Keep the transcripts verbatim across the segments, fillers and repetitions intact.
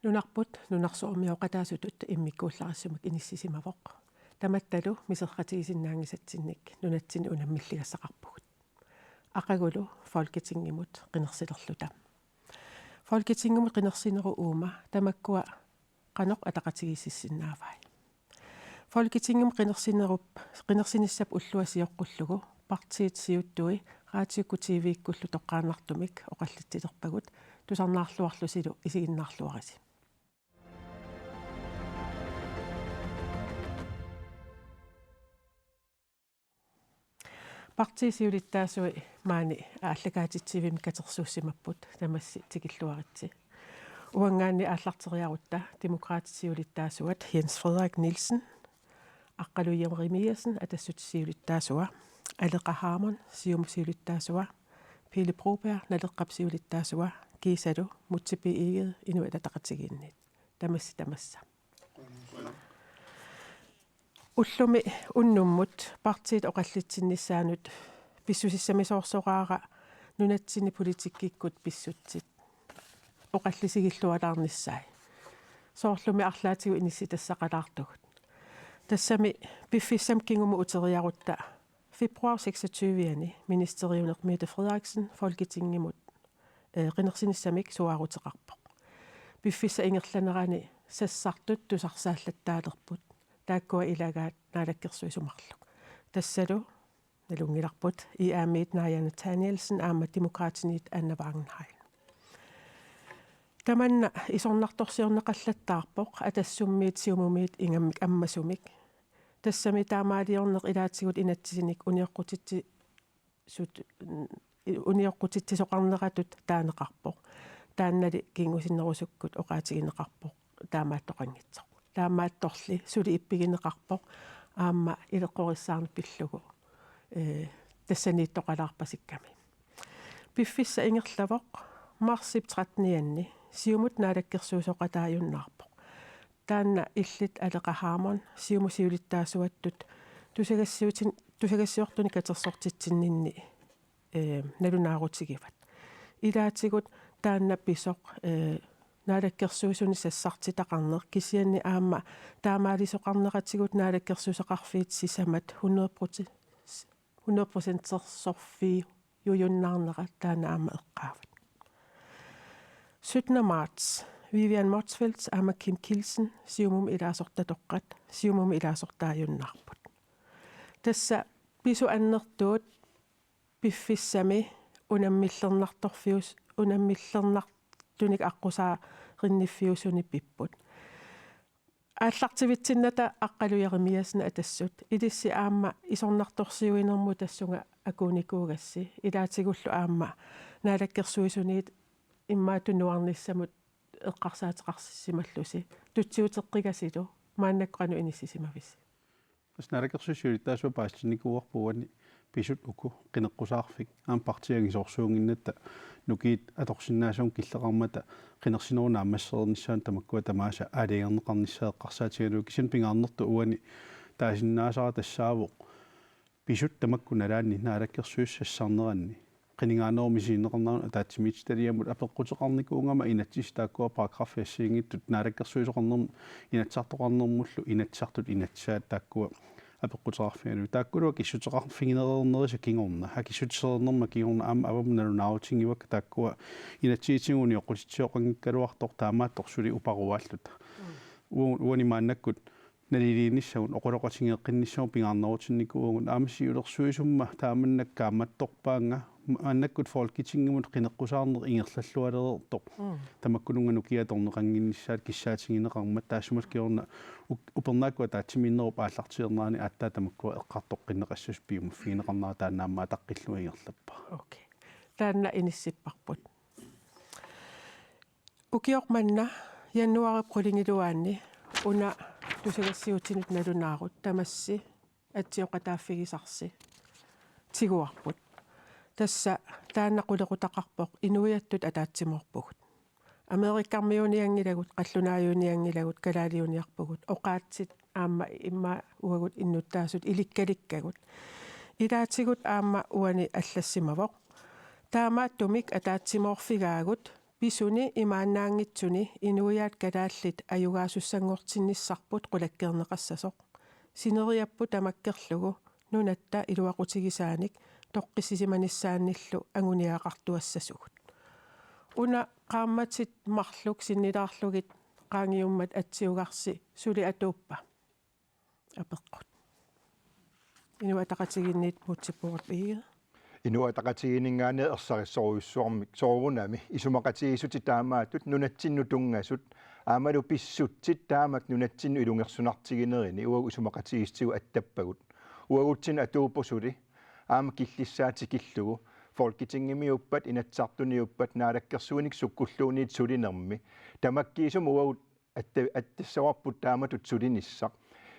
Nunarput nunarsuarmioqataasutut immikkuullarissumik inissisimavoq. Tamattalu miserratigisinnaanngisatsinnik nunatsinni unammilligassaqarpugut. Aqagulu Folketingimut qinersilerluta. Folketingimut qinersinerup uuma tamakkua qanoq ataqatigiissinnaavai? Folketingimut qinersinerup, qinersinissap ullua sioqqullugu partiit siuttui raatiukkut T V-kkullu toqqaannartumik oqallitsilerpagut, tusarnaarluarlusilu isiginnaarluarisi. Partiit siulittaasui maani aallakaatitsivimmi katersuussimapput, tamassi tikilluaritsi. Uanngaanniit aallarteriarutta Demokraatit siulittaasuat Jens Frederik Nielsen, Aqqalu Jerimiassen, Atassut siulittaasua, Aleqa Hammond, Siumut siulittaasua, Pele Broberg, Naleqqap siulittaasua, kiisalu Múte B. Egede, Inuit Ataqatigiinniit. Tamassi tamassa. Ullumi unnummut partiit oqallitsinnissaannut pissusissamisoorsoraara nunatsinni politikkikkut pissutsit oqallisigillualaarnissaat. Soorlumi arlaatigut inissitassaqalaartugut. Tassami piffissami kingumut uteriarutta februar seksogtyve-ani ministeriuneq Mette Frederiksen Folketingimut, eh, qinersinissamik suaaruteqarpoq. Piffissap ingerlanerani sassartut tusarsaallattaalerput. Taakkua ilagaat naalakkersuisut marluk. Tassalu nalunngilarput I A M-it Naaja Nathanielsen aamma Demokraatiniit Anna Wangenheim. Tamanna isornartorsiorneqallattaarpoq Atassummiit Siumumiit ingammik ammasumik. Tassami taamaaliorneq ilaatigut inatsisinik unioqqutitsi- sut-, unioqqutitsisoqarneratut taaneqarpoq. Taannali kingusinnerusukkut oqaatigineqarpoq taamaattoqanngitsoq. Taamaattorli suli ippigineqarpoq aamma ileqqorissaarneq pillugu, eh, tassaniittoqalaarpasikkami. Piffissaq ingerlavoq marsip trettenianni Siumut naalakkersuisoqataajunnaarpoq. Taanna illit Aleqa Hammond Siumut siulittaasuattut tusagassiutin-, tusagassiortunik katersortitsinninni, eh, nalunaarutigivat. Ilaatigut taanna pisoq, eh, naalakkersuisunik sassartitaqarneq kisianni aamma taamaalisoqarneratigut naalakkersuisoqarfiit sisamat hundrede procent, hundrede procentersorfiujunnaarnera taanna aamma eqqaavat. Syttende marts, Vivian Motzfeldt aamma Kim Kielsen, Siumumi ilaasortatoqqat, Siumumi ilaasortaajunnaarput. Tassa pisut annertuut piffissami unammillernartorfius-, unammillernartunik aqqusaarinniffiusuni pipput. Aallartivitsinnata Aqqalu Jerimiassen Atassut, ilissi aamma isornartorsiuinermut tassunga akuunikuugassi, ilaatigullu aamma naalakkersuisuniit immaqa tunuarnissamut eqqarsaateqarsissimallusi, tutsiuteqqigasilu maannakkut qanoq inissisimavisi? Tassa naalakkersuisut siulittaasuat paasitinnikuuarput uani pisut uku qineqqusaarfik aamma partiit angisoorsuunnginnatta nukiit atorsinnaasavut killeqarmata qinersinerup naammassereernissaanut tamakkua tamaasa aalajangerneqarnissaat eqqarsaatigalugu, kisianni pingaarnertut uani taasinnaasara tassaavoq pisut tamakku nalaanni naalakkersuisut sassarneranni qinigaanerup misiginneqarnerani ataatsimiititaliamut apeqquteqarnikuugama inatsisissat taakkua paragraf assigiinngitsut naalakkersuisoqarnermut Inatsisartoqarnermullu Inatsisartut inatsisaat taakkua apeqquteqarfigalugit. Taakkulu akissuteqarfigineqarnerisa kingorna, akissuteqarnerma kingorna aamma avammut nalunaarutinngivakka taakkua inatsisitigut unioqqutitsisoqanngikkaluartoq taamaattoq suli uparuaalluta. Mm. Uu-, uani maannakkut naliliinissagut oqaloqatigeeqqinnissagut pingaarnerutinnikuuagut aamma siulersuisumma taamannak kaammattorpaannga maannakkut Folketingimut qineqqusaarneq ingerlallualereertoq. Mm. Tamakkununnga nukiit atorneqannginnissaat kissaatigineqarmat taassumalu kingorna u-, upernaakkut ataatsimiinnerup aallartilernerani aatsaat tamakkua eqqartoqqinneqassasut piumaffigineqarnera taanna aamma ataqqillunga ingerlappara. Okay. Taanna inissipparput. Ukioq manna januaarip qulingiluaanni una tusagassiutinut nalunaarut tamassi atsioqataaffigisarsi tiguarput. Tassa taanna qulequtaqarpoq inuiattut ataatsimoorpugut. Amerikkarmiuunianngilagut, qallunaajuunianngilagut, kalaaliuniarpugut, oqaatsit aamma immaqa uagut innuttaasut ilikkalikkagut. Ilaatigut aamma uani allassimavoq. Taamaattumik ataatsimoorfigaagut Pisuni imaannaanngitsuni inuiaat kalaallit ajugaasussanngortinnissarput qulakkeerneqassasoq. Sineriapput tamakkerlugu nunatta iluaqutigisaanik toqqissisimanissaannillu anguniagaqartuassasugut. Una qaammatit marluk sinnilaarlugit qaangiummat atsiugarsi suli atuuppa? Apeqqut. Inuit Ataqatigiinniit Múte Bourup Egede. Inuit Ataqatigiinninngaanniit ersarissorujussuarmik soorunami isumaqatigiissutit taamaattut nunatsinnut tunngasut aammalu pissutsit taamak nunatsinnut ilungersunartiginerini uagut isumaqatigiissutigut attappagut. Uagutsinnut atuuppoq suli aamma killissaa tikillugu Folketingimiuppat, Inatsisartuniuppat, naalakkersuinikkut sukkulluunniit sulinermi. Tamakkiisumik uagut atta-, attassavarput taamatut sulinissaq.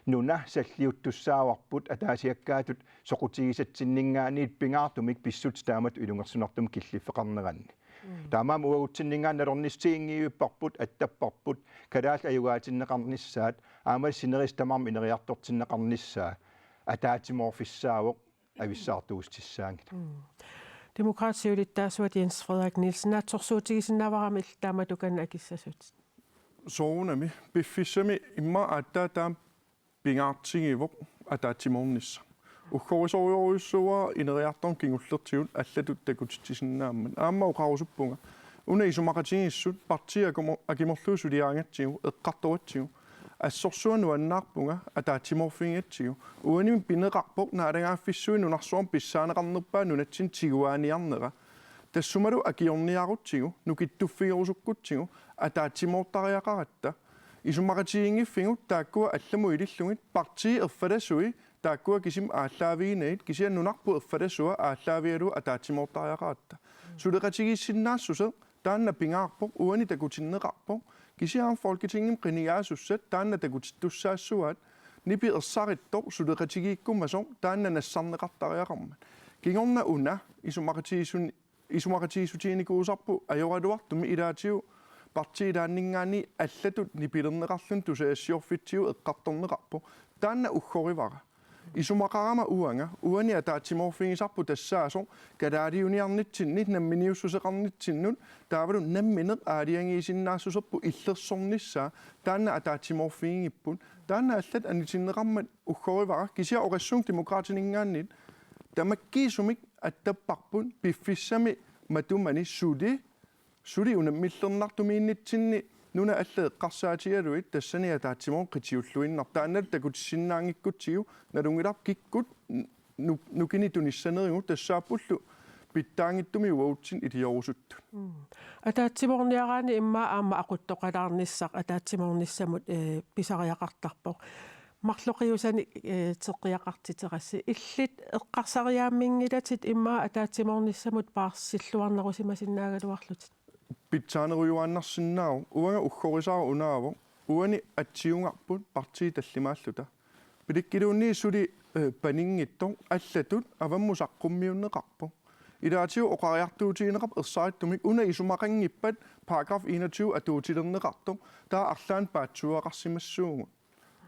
Nuna salliuttussaavarput ataasiakkaatut soqutigisatsinninngaanniit pingaartumik pissutsit taamatut ilungersunartumik killiffeqarneranni. Mm. Taamaammat uagutsinninngaanniit nalornissutiginngivipparput, attapparput, kalaallit ajugaatinneqarnissaat, aamma sinerissap tamarmi ineriartortinneqarnissaa ataatsimoorfissaavoq avissaartuussissaanngilaq. Mm. Demokraatit siulittaasuat Jens Frederik Nielsen, naatsorsuutigisinnaavara illit taamatut ukanna akissasutit? Soorunami, piffissami immaqa aatsaat taama pingaartigivoq ataatsimoornissaq. Uggorisorujussuuara ineriartorneq kingullertigut allatut takutitsisinnaammat. Aamma oqarusuppunga. Una isumaqatigiissut partiit akimo-, akimorlugit suliaagatsigu, eqqartoratsigu. Assorsuaq nuannaarpunga ataatsimoorfigigatsigu. Uanimi pineqarpoq naalagaaffissuit nunarsuarmi pissaaneqarnerpaat nunatsinni tiguaaniarnera. Tassumalu akiorniarutsigu, nukittuffigerusukkutsigu, ataatsimoortariaqaratta. Isumaqatigiinngiffigut taakkua allamut ilillugit, partiit erfalasui taakkua kisimik aallaaviginagit, kisianni nunarput erfalasua aallaavigalugu ataatsimoortariaqaratta. Suleqatigiissinnaassuseq taanna pingaarpoq, uani takutinneqarpoq, kisianni Folketingimi qinigaasussat taanna takutittussaassuaat, nipi ersarittoq suleqatigiikkumasoq taanna nassarneqartariaqarmat. Kingorna una isumaqatigiissun-, isumaqatigiissutiginikuusarput ajoraluartumik, ilaatigut partiit ilaanninngaanniit allatut nipilerneqarluni tusagassiorfitsigut eqqartorneqarpoq. Taanna uggorivara. Isumaqarama uanga, uani ataatsimoorfigisarput tassaasoq kalaaliuniarnitsinni, namminiussuseqarnitsinnut, taavalu nammineq aalajangiisinnaassuserput illersornissaa, taanna ataatsimoorfigigipput. Taanna allat anitinneqarmat uggorivara, kisianni oqassuunga Demokraatininngaanniit tamakkiisumik attapparput piffissami matumani suli, suli unammillernartumiinnitsinni nunat allat eqqarsaatigalugit tassani ataatsimoorneq qitiulluinnartoq. Taannalu takutissinnaanngikkutsigu, nalunngilarput kikkut n-, nu-, nukinnik tunissanerigut, tassaappullu pitsaanngitsumik uagutsinnut iliorusuttut. Mm. Ataatsimoorniaraanni immaqa aamma aquttoqalaarnissaq ataatsimoornissamut, eh, pisariaqartarpoq. Marloqiusanik, eh, teqqiaqartiterassi. Illit eqqarsariaamminngilatit immaqa ataatsimoornissamut paarsilluarnerusimasinnaagaluarlutit? Pitsaanerujuaannarsinnaavoq, uanga uggorisara unaavoq, uani atsiugarput partiit tallimaalluta. Pilikkiluunniit suli, eh, paninngitsoq allatut avammut saqqummiunneqarpoq. Ilaatigut oqariartuutigineqarpoq ersarittumik una isumaqanngippat paragraf enogtyve atuutilerneqartoq, taava arlaannik paatsuugaqarsimassuugut.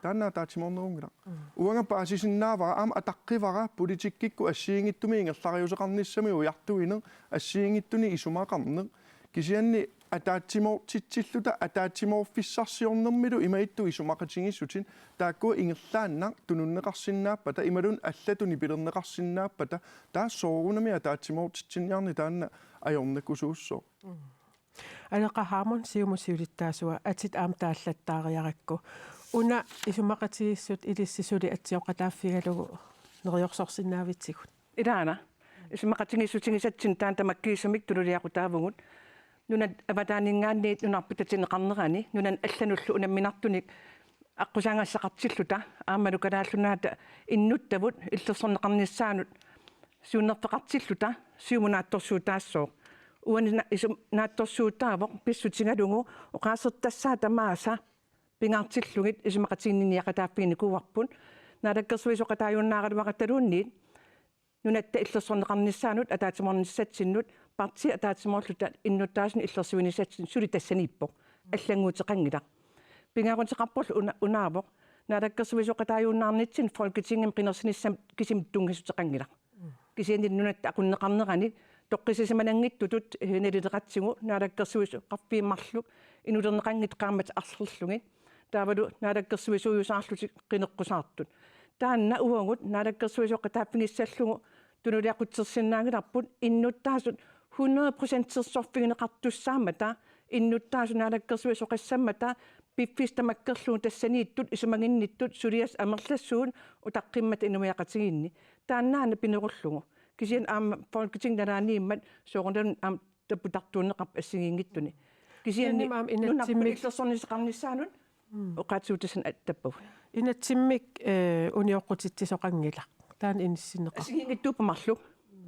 Taanna ataatsimoornerunngilaq. Mm. Uanga paasisinnaavara aamma ataqqivara politikkikkut assigiinngitsumik ingerlariuseqarnissamik ujartuineq, assigiinngitsunik isumaqarneq. Kisianni ataatsimoortitsilluta ataatsimoorfissarsiornermilu imaattoq isumaqatigiissutit taakkua ingerlaannaq tununneqarsinnaappata imaluunniit allatut nipilerneqarsinnaappata, taava soorunami ataatsimoortitsinniarneq taanna ajornakusuussooq. Mm. Aleqa Hammond, Siumut siulittaasua, atit aamma taallattaariarakku. Una isumaqatigiissut ilissi suli atsioqataaffigalugu neriorsorsinnaavitsigut? Ilaana. Isumaqatigiissutigisatsinnut taanna tamakkiisumik tululiaqutaavugut. Nunat avataaninngaanniit nunarput tatineqarnerani, nunanut allanullu unamminartunik aqqusaagassaqartilluta, aammalu Kalaallit Nunaata innuttavut illersorneqarnissaanut siunnerfeqartilluta Siumut naatsorsuutaassooq. Uani na-, isum-, naatsorsuutaavoq pissutigalugu oqaasertassaat tamaasa pingaartillugit isumaqatigiinniaqataaffiginikuuarput. Naalakkersuisooqataajuinnaaraluarattaluunniit nunatta illersorneqarnissaanut ataatsimoornissatsinnut partiit ataatsimoorluta innuttaasunut illersuinissatsinnut suli tassaniippoq. Allannguuteqanngilaq. Pingaaruteqarporlu una-, unaavoq. Naalakkersuisooqataajuinnaarnitsinni Folketingimi qinersinissamut kisimik tunngasuteqanngilaq. Kisianni nunatta aqunneqarnerani toqqissisimananngitsutut, eh, nalileqatsigu naalakkersuisoqarfiit marluk inulerneqanngitsut qaammatit arlerlugit. Taavalu naalakkersuisuujusaarlutik qineqqusaartut. Taanna uagut naalakkersuisooqataaffigissallugu tunuliaqutsersinnaanngilarput innuttaasut hundrede procentersorfigineqartussaammata, innuttaasut naalakkersuisoqassammata, piffissaq tamakkerlugu tassaniittut isumaginnittut suliassat amerlassuut utaqqimmata inuiaqatigiinni. Taannaana pinerullugu. Kisianni aamma Folketingip nalaaniimmat soorunami aamma taputartuunneqarpoq assigiinngitsuni. Kisianni Kisianni aamma nunarput inatsimmik- illersornisseqarnissaanut Mm. oqaatigissutassat attappagut. Inatsimmik, eh, unioqqutitsisoqanngilaq. Taanna inissinneqarpoq. Assigiinngitsuupput marluk.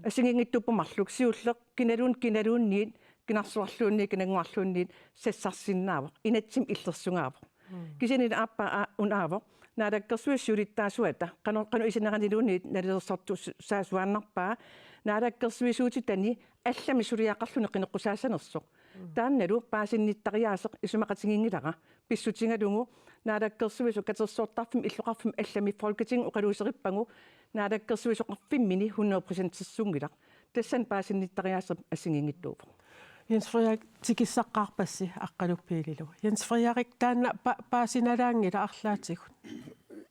Assigiinngitsuupput marluk. Siulleq kinaluun-, kinaluunniit, kinarsuarluunniit, kinannguarluunniit sassarsinnaavoq. Inatsimmi illersugaavoq. Mm. Kisianni aappaa aa-, unaavoq. Naalakkersuisut siulittaasuata. Qanoq, qanoq isineraniluunniit nalilersortussaasuaannarpaa. Naalakkersuisuutitani allamik suliaqarluni qineqqusaassanersoq. Mm. Taannalu paasinnittariaaseq isumaqatiginngilara. Pissutigalugu naalakkersuisut katersortarfimmik illoqarfimmik allamik Folketingimi oqaluuserippagu naalakkersuisoqarfimmini hundrede procentersunngilaq. Tassani paasinnittariaaseq assigiinngitsuuvoq. Jens Frederik, tikissaqqaarpassi Aqqalukpiililu. Jens Frederik, taanna pa-, paasinalaanngilaq arlaatigut.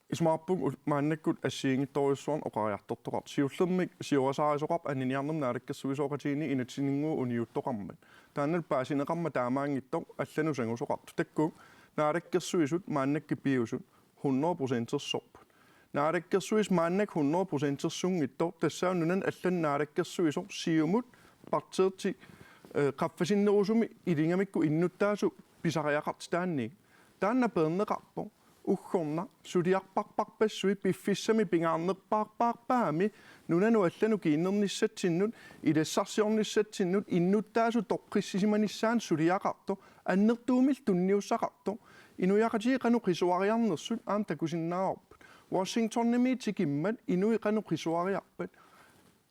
Isumaqarpunga ul-, maannakkut assigiinngitsorujussuarnik oqariartortoqartoq. Siullermik siorasaarisoqarpoq aniniarnermut naalakkersuisooqatigiinni inatsisinnguup uniuttoqarmat. Taannalu paasineqarmat taamaanngitsoq allanut sangusoqartoq. Taakku naalakkersuisut maannakkut piviusut hundrede procentersorput. Naalakkersuisut maannakkut hundrede procentersunngitsoq tassaavoq nunanut allanut naalakkersuisoq, Siumut, partiit, eh, qaffasinnerusumik iligamikku innuttaasut pisariaqartitaannik. Taanna peerneqarpoq uggornaq suliarparparpassuit piffissami pingaarnerpaarpaarpaami nunanut allanut kiinnernissatsinnut, ilassarsiornissatsinnut innuttaasut toqqissisimanissaannut suliaqartoq, annertuumillu tunniussaqartoq. Inuiaqatigiit qanoq qisuariarnersut aamma takusinnaavarput. Washingtonimi tikimmat inuit qanoq qisuariarpat.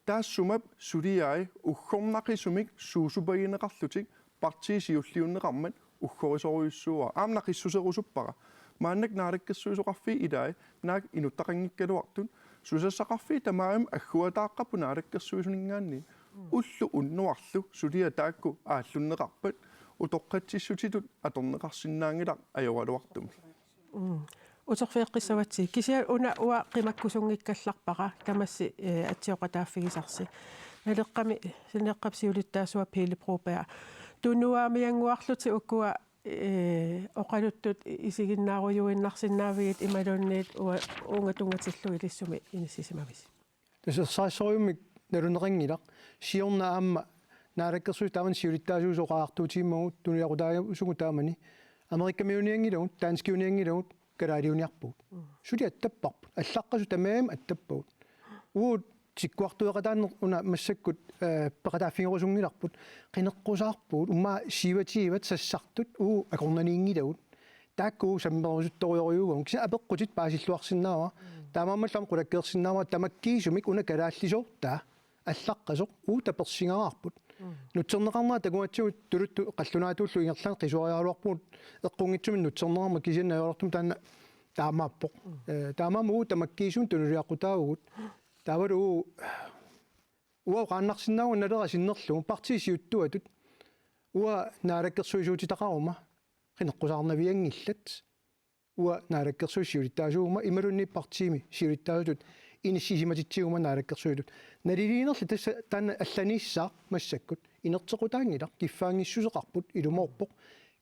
Taassuma suliai uggornaqisumik suusupagineqarlutik partiit siulliunneqarmat uggorisorujussuuara. Aamma naqissuserusuppara. Maannakkut naalakkersuisoqarfiit ilai naak inuttaqanngikkaluartut. Susassaqarfiit tamarmik agguataaqqapput naalakkersuisuninngaanniit. Ulloq unnuarlu suliat taakku aallunneqarpat utoqqatsissutitut atorneqarsinnaanngilaq ajoraluartumik. Mm. Uterfigeqqissavatsigit. Kisianni una uanga qimakkusunngikkallarpara tamassi, eh, atsioqataaffigisarsi. Naleqqami, Naleqqap siulittaasua Pele Broberg. Tunuaamiannguarlutik ukua, eh, oqaluttut isiginnaarujuinnarsinnaavigit imaluunniit ua-, uunga tunngatillugu ilissumi inissisimavisi? Tassa ersarissorujummik nalunaqanngilaq. Siorna aamma naalakkersuisut taamani siulittaasuusut oqariartuutigimmagu tunuliaqutaasugut taamani. Amerikamiuunianngilagut, danskiunianngilagut, kalaaliuniarpugut. Mm. Suli attapparput. Allaqqasut tamarmik attappagut. Uagut tikkuartueqataanneq una massakkut, eh, peqataaffigerusunngilarput. Qineqqusaarpugut, uummaa siivatiivat sassartut, uagut akornanniinngilagut. Taakku sammerusuttorujorujuugatsigu. Kisianni apeqqutit paasilluarsinnaavara. Mm. Taamaammallu aamma qulakkeersinnaavara tamakkiisumik una kalaallisoortaa allaqqasoq uagut tapersigaarput. Mm. Nutserneqarnera takugatsigu tuluttut qallunaatuullu ingerlaannaq qisuariaraluarpugut eqqunngitsumik nutserneqarmat, kisianni ajoraluartumik taanna taamaappoq. Mm. Eh, taamaammat uagut tamakkiisumik tunuliaqutaavugut. Taavalu uagut oqaannarsinnaavunga nalera sinnerlugu partiit siuttuatut. Uanga naalakkersuisuutitaqaruma qineqqusaarnavianngillat. Uanga naalakkersuisut siulittaasuuguma imaluunniit partiimi siulittaasutut inissisimatitsiguma naalakkersuisutut. Naliliinerli tassa taanna allaniissaaq massakkut. Inerteqqutaanngilaq, kiffaanngissuseqarput, ilumoorpoq.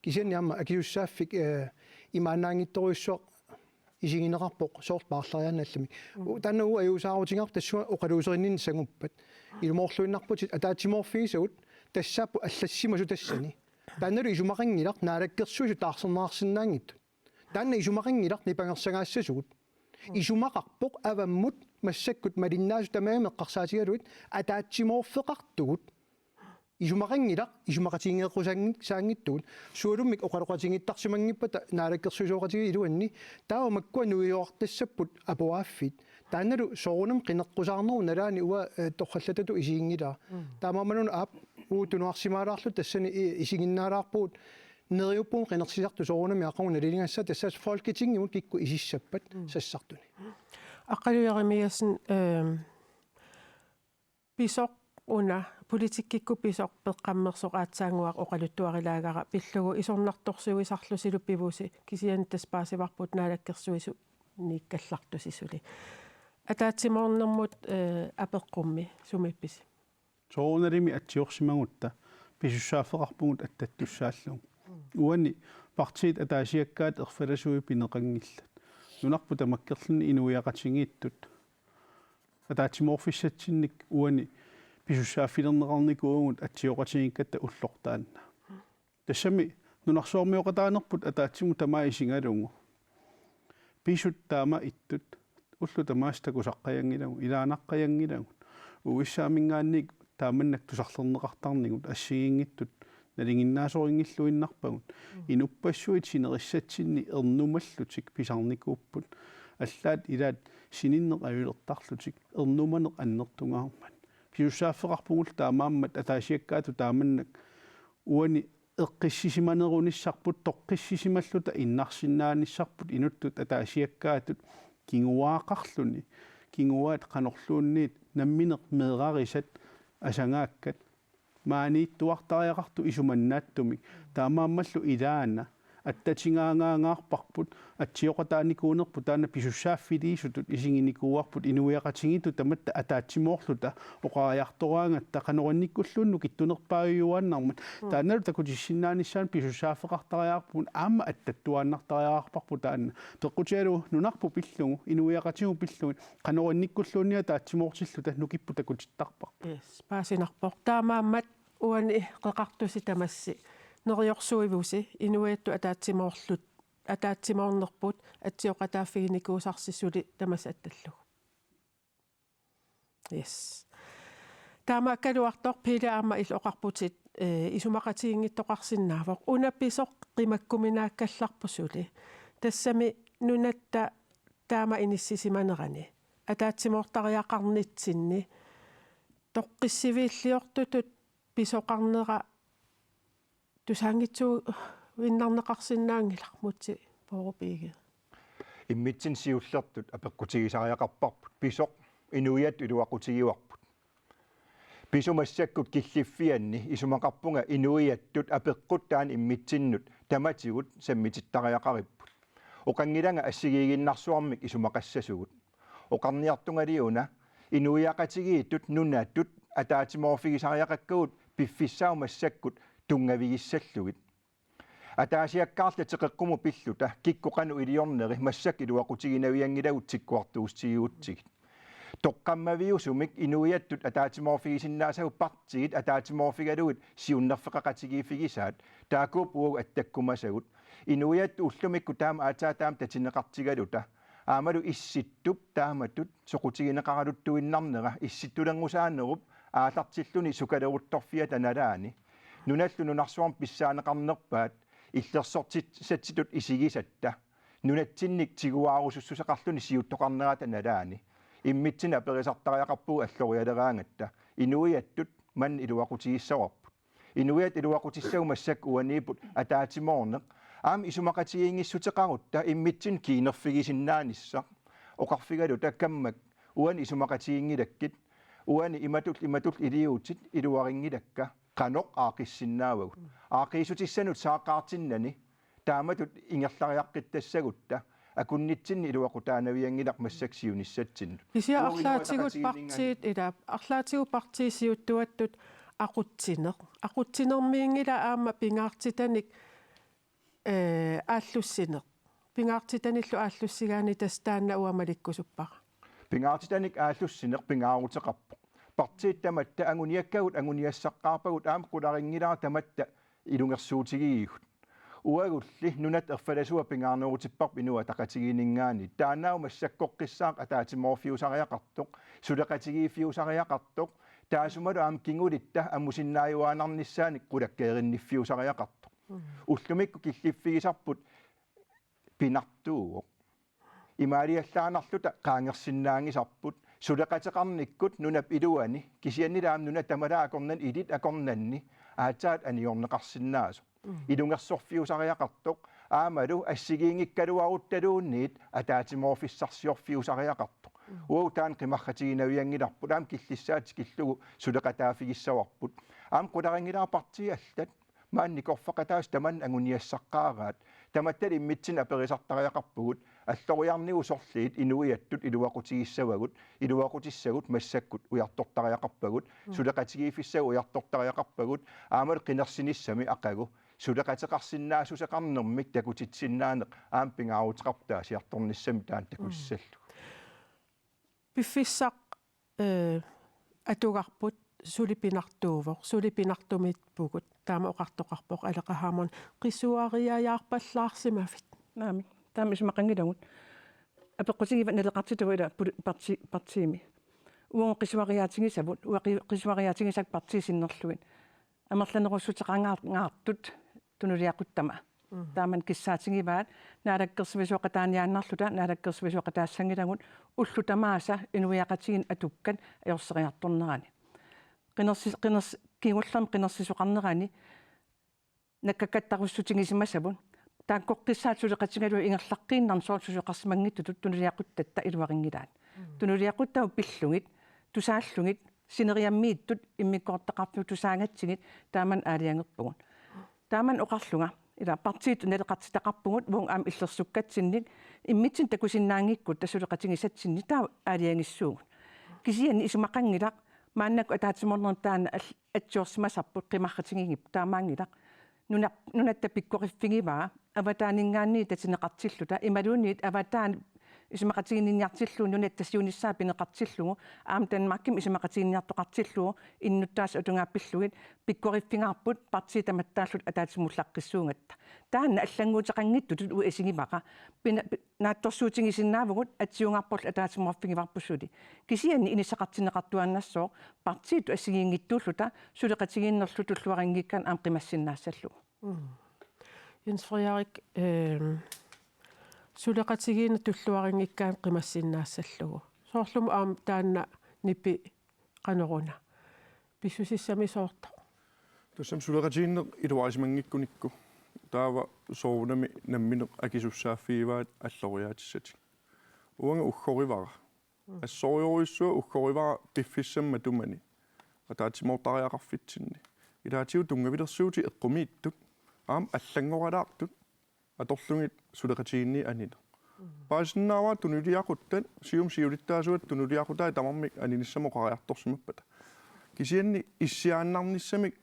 Kisianni aamma akisussaaffik, eh, imaannaanngitsorujussuaq isigineqarpoq soorlu paarlariaanni allamik. Mm. U-, taanna uagut ajuusaarutigaarput tassunga oqaluuserinninni sanguppat. Ilumoorluinnarputit ataatsimoorfigisagut tassaapput allassimasut tassani. Taannalu isumaqanngilaq naalakkersuisut taarserneqarsinnaanngitsut. Taanna isumaqanngilaq nipangersagaassasugut. Isumaqarpoq avammut massakkut malinnaasut tamarmik eqqarsaatigalugit ataatsimoorfeqartugut. Isumaqanngilaq isumaqatiginngeqqusaanngitsugut. Sualummik oqaloqatigiittarsimanngippata naalakkersuisooqatigiit iluanni. Taava makkua nuiorartassapput aporaaffiit. Taannalu soorunami qineqqusaarnerup nalaani uanga, eh, torrallatatut isiginngilara. Mm. Taamaammalluunniit aap uagut tunuarsimaalaarluta tassani i-, isiginnaalaarpugut. Neriuppunga qinersisartut soorunami aqagu naliligassat, tassa Folketingimut kikkut isissappat. Mm. Sassartuni. Aqqalu Jerimiassen, ehm, pisoq una politikkikkut pisoq peqqammersoq aatsaannguaq oqaluttuarilaagara pillugu isornartorsiuisarlusilu pivusi, kisianni tassa paasivarput naalakkersuisuniikkallartusi suli. Ataatsimoornermut, eh, apeqqummi sumiippisi? Soorunalimi atsiorsimagutta pisussaaffeqarpugut attattussaallugu. Uani partiit ataasiakkaat erfalasuui pineqanngillat. Nunarput tamakkerluni inuiaqatigiittut ataatsimoorfissatsinnik uani pisussaaffilerneqarnikuuvugut atsioqatigiikkatta ullortaanna. Tassami nunarsuarmioqataanerput ataatsimut tamaat isigalugu. Pisut taama ittut, ullut tamaasa takusaqqajanngilagut, ilaanaqqajanngilagut. U S A-minngaanniit taamannak tusarlerneqartarnigut assigiinngitsut nalinginnaasorinngilluinnarpagut. Inuppassuit sinerissatsinni ernumallutik pisarnikuupput. Allaat ilaat sininneq ajulertarlutik ernumaneq annertungaarmat. Pisussaaffeqarpugullu taamaammat ataasiakkaatut taamannak uani eqqissisimanerunissarput, toqqissisimalluta innarsinnaanissarput inuttut ataasiakkaatut kinguaaqarluni, kinguaat qanorluunniit nammineq meerarisat asagaakkat, maaniittuartariaqartut isumannaatsumik, taamaammallu ilaana attatigaangaangaarparput, atsioqataanikuunerput taanna pisussaaffiliisutut isiginikuuarput inuiaqatigiittut tamatta ataatsimoorluta oqariartoraangatta qanoq innikkulluunniit nukittunerpaajuaannarmat. Mm. Taannalu takutissinnaanissaanut pisussaaffeqartariaqarpugut aamma attattuaannartariaqarparput taanna. Peqqutigalugu nunarput pillugu, inuiaqatigiittut pillugit, qanoq innikkulluunniit ataatsimoortilluta nukipput takutittarparput. Yes, paasinarpoq. Taamaammat uani qeqartusi tamassi neriorsuivusi inuiattut ataatsimoorlut, ataatsimoornerput atsioqataaffiginikuusarsi suli tamassi attallugu. Yes. Taamaakkaluartoq Pele aamma illit oqarputit, eh, isumaqatigiinngittoqarsinnaavoq. Una pisoq qimakkuminaakkallarpoq suli. Tassami nunatta taama inissisimanerani ataatsimoortariaqarnitsinni toqqissiviilliortutut pisoqarnera tusaanngitsuinnarneqarsinnaanngilaq, Múte Bourup Egede. Immitsinnut siullertut apeqqutigisariaqarparput pisoq inuiattut iluaqutigivarput. Pisut massakkut killiffianni isumaqarpunga inuiattut apeqqut taanna immitsinnut tamatigut sammitittariaqaripput. Oqanngilanga assigiiginnarsuarmik isumaqassasugut. Oqarniartungaliuna inuiaqatigiittut nunattut ataatsimoorfigisariaqakkagut piffissaq massakkut tunngavigissallugit. Ataasiakkaarluta teqeqqumut pilluta kikkut qanoq iliorneri massakkut iluaqutiginavianngilagut tikkuartuussutigigutsigit. Toqqammaviusumik inuiattut ataatsimoorfigisinnaasagut partiit ataatsimoorfigalugit siunnerfeqaqatigiiffigisaat, taakkuupput uagut attakkumasagut. Inuiattut ullumikkut taama aatsaat taama tatineqartigaluta aammalu Issittup taamatut soqutigineqaraluttuinnarnera, Issittulerngusaanerup aallartilluni sukaleruttorfiata nalaani. Nunallu nunarsuarmi pissaaneqarnerpaat illersortissatsitut isigisatta nunatsinnik tiguaarusussuseqarluni siuttoqarnerata nalaani. Immitsinnut aperisartariaqarpugut allorialeraangatta. Inuiattut manna iluaqutigissavarput. Inuiattut iluaqutissagut massakkut uaniipput ataatsimoorneq. Aamma isumaqatigiinngissuteqarutta immitsinnut kiinerfigisinnaanissaq. Oqarfigaluta kammak uani isumaqatiginngilakkit, uani imatut imatut iliuutit iluarinngilakka. Qanoq aaqqiissinnaavagut. Aaqqiissutissanut saaqqaartinnani taamatut ingerlariaqqittassagutta akunnitsinni iluaqutaanavianngilaq massakkut siunissatsinnut. Kisianni uagut arlaatigut inuiaqatigiinninngaanniit partiit ila, arlaatigut partiit siuttuattut aqutsineq. Aqutsinermiinngilaq aamma pingaartitanik, eh, aallussineq. Pingaartitanillu aallussigaanni tassa taanna uanga malikkusuppara. Pingaartitanik aallussineq pingaaruteqarpoq. Partiit tamatta anguniakkagut anguniassaqqaarpagut aamma qularinngilara tamatta ilungersuutigigigut. Uagulli nunatta erfalasua pingaarnerutipparput Inuit Ataqatigiinninngaanniit. Taannaavoq massakkoqqissaaq ataatsimoorfiusariaqartoq, suleqatigiiffiusariaqartoq, taassumalu aamma kingulitta amusinnaajuaannarnissaanik qulakkeerinniffiusariaqartoq. Mm. Ullumikkut killiffigisarput pinartuuvoq. Imaaliallaannarluta qaangersinnaanngisarput, suleqateqarnikkut nunap iluani, kisiannili aamma nunat tamalaat akornanni, ilit akornanni, aatsaat aniorneqarsinnaasoq. Mm. Ilungersorfiusariaqartoq, aammalu assigiinngikkaluaruttaluunniit ataatsimoorfissarsiorfiusariaqartoq. Uagut taanna qimarratiginavianngilarput, aamma killissaa tikillugu suleqataaffigissavarput. Aamma qularinngilara partiit allat maani nikorfaqataasut tamanna anguniassaqqaaraat. Tamattali immitsinnut aperisartariaqarpugut, alloriarnigut sorliit inuiattut iluaqutigissavagut, iluaqutissagut massakkut ujartortariaqarpagut, suleqatigiiffissagut ujartortariaqarpagut, aammalu qinersinissami aqagu suleqateqarsinnaassuseqarnermik takutitsinnaaneq aamma pingaaruteqarpoq taasiartornissami taanna takutissallugu. Piffissaq, eh, atugarput suli pinartuuvoq, suli pinartumiippugut, taama oqartoqarpoq Aleqa Hammond, qisuariajaarpallaarsimavit? Naamik, taama isumaqanngilagut. Apeqqutigivat naleqartitagut ila poli-, parti-, partiimi. Uagut qisuariaatigisavut, uagut qi-, qisuariaatigisakka partiit sinnerlugit. Amerlanerussuteqangaar-, ngaartut tunuliaquttama. Taamani kissaatigivaat naalakkersuisooqataaniaannarluta, naalakkersuisooqataassanngilagut, ullut tamaasa inuiaqatigiinni atukkat ajorseriartornerani. Qinersi-, qiners-, kingullermik qinersisoqarnerani nakkakattarussutigisimasavut. Taakkoqqissaat suleqatigalugit ingerlaqqiinnarnik soorlu susoqarsimanngitsutut tunuliaquttatta iluarinngilaat. Tunuliaquttagut pillugit, tusaallugit, sineriammiittut immikkoortitaqarfimmut tusaagatsigit taamani aalajangerpugut. Taamani oqarlunga, ila partiitut naleqartitaqarpugut uagut aamma illersukkatsinnik immitsinnut takusinnaanngikkutta suleqatigisatsinnik taava aalajangissuugut. Kisianni isumaqanngilaq maannakkut ataatsimoornermi taanna al-, atsiorsimasarput qimarratigigipput, taamaanngilaq. Nuna-, nunatta pikkoriffigivaa, avataaninngaanniit tatineqartilluta, imaluunniit avataani isumaqatiginninniartillugu nunatta siunissaa pineqartillugu, aamma Danmarkimi isumaqatiginninniartoqartillugu, innuttaasut atugaat pillugit, pikkoriffigaarput partiit tamattaallutik ataatsimuullaqqissuugatta. Taanna allannguuteqanngitsutut uagut isigivara. Pina-, pi-, naatsorsuutigisinnaavugut atsiugaarporlu ataatsimoorfigivarput suli. Kisianni inissaqartinneqartuaannassooq partiitut assigiinngitsuulluta suleqatigiinnerlu tulluarinngikkaanni aamma qimassinnaassallugu. Mm. Jens Frederik, ehm, suleqatigiinneq tulluarinngikkaanni qimassinnaassallugu. Soorlumi aamma taanna nipi qanoruna. Pissusissami soortoq. Tassami suleqatigiinneq iluarisimanngikkunikku. Taava soorunami nammineq akisussaaffigivaat alloriaatissatik. Uanga uggorivara. Assorujussuaq uggorivara piffissami matumani ataatsimoortariaqarfitsinni. Ilaatigut tunngavilersuutit eqqumiitsut, aamma allanngoralaartut, atorlugit suleqatigiinneq anineq. Paasinnaavara tunuliaquttat, Siumup siulittaasuata tunuliaqutai tamarmik aninissamut oqariartorsimappata. Kisianni issiaannarnissamik,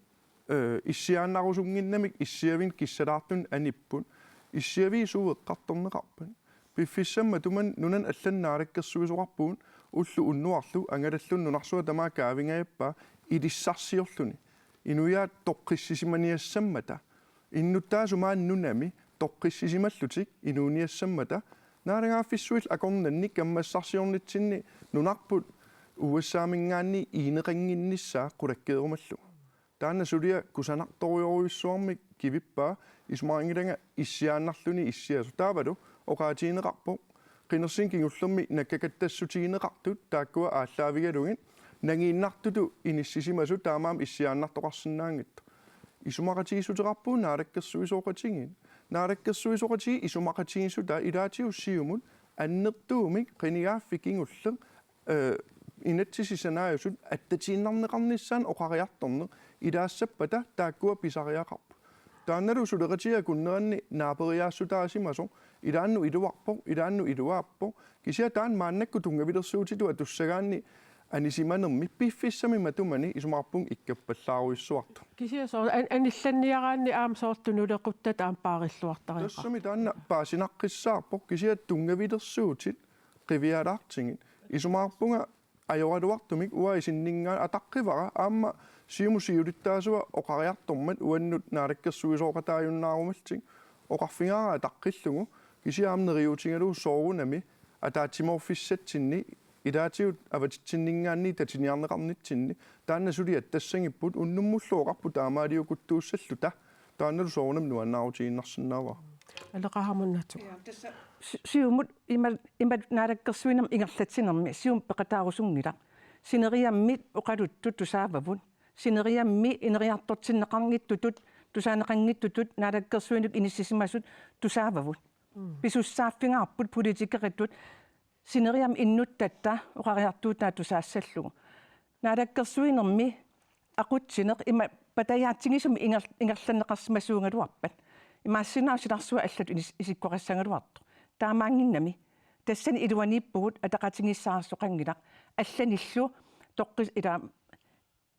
eh, issiaannarusunnginnamik issiavinik kissalaartunik anipput, issiavii suut eqqartorneqarpat. Piffissami matumani nunani allani naalakkersuisoqarpugut ulloq unnuarlu angalalluni nunarsuaq tamaat kaavingajappaa ilissarsiorluni. Inuiaat toqqissisimaniassammata. Innuttaasut maani nunami toqqissisimallutik inuuniassammata. Naalagaaffissuillu akornanni kammassarsiornitsinni nunarput U S A-minngaanniit iineqannginnissaa qulakkeerumallugu. Taanna suliaq kusanartorujorujussuarmik kivippaa, isumaqanngilanga issiaannarluni issiasoq. Taavalu oqaatigineqarpoq qinersineq kingullermik nakkakattassutigineqartut taakkua aallaavigalugit nangiinnartutut inissisimasut taamaammat issiaannartoqarsinnaanngitsut. Isumaqatigiissuteqarpugut naalakkersuisooqatigiit. Naalakkersuisooqatigiit isumaqatigiissutaat ilaatigut Siumut annertuumik qinigaaffik kingulleq, eh, inatsisit sanaajusut attatiinnarneqarnissaannut oqariartorneq ilaassappata taakkua pisariaqarput. Taannalu suleqatigiit akunneranni naaperiaassutaasimasoq, ilaannut iluarpoq, ilaannut iluaappoq, kisianni taanna maannakkut tunngavilersuutitut atussagaanni anisimanermi piffissami matumani isumaqarpunga ikkappallaarujussuartut. Kisianni soorlu an-, anillanniaraanni aamma soorlu tunuliaquttat aamma paarilluartariaqarput. Tassami taanna paasinaqqissaarpoq, kisianni tunngavilersuutit qivialaartigit. Isumaqarpunga ajoraluartumik uanga isinninngaanniit ataqqivara aamma Siumup siulittaasua oqariartormat uannut naalakkersuisooqataajunnaarumalluni oqarfigaara ataqqillugu, kisianni aamma neriuutigalugu soorunami ataatsimoorfissatsinni ilaatigut avatitsinninngaanniit tatiniarneqarnitsinni, taanna suli attassagipput, unnummullu oqarput taamaaliukuttuussalluta, taannalu soorunami nuannaarutigiinnarsinnaavara. Aleqa Hammond, naatsukuuvoq. Ja, tassa Si-, Siumut ima, ima naalakkersuinermi ingerlatsinermi Siumut peqataarusunngilaq. Sineriammit oqaluttut tusaavavut. Sineriammi ineriartortinneqarngittutut, tusaaneqanngitsutut, naalakkersuinut inissisimasut tusaavavut. Mm. Pisussaaffigaarput politikeritut sineriammi innuttatta oqariartuutaa tusaassallugu. Naalakkersuinermi aqutsineq ima patajaatsigisumik inger-, ingerlanneqarsimasuugaluarpat. Imaassinnaavoq silarsuaq allatut inis-, isikkoqassagaluartoq. Taamaannginnami. Tassani iluaniippugut ataqatigiissaarsoqanngilaq. Allanillu toqqis-, ila,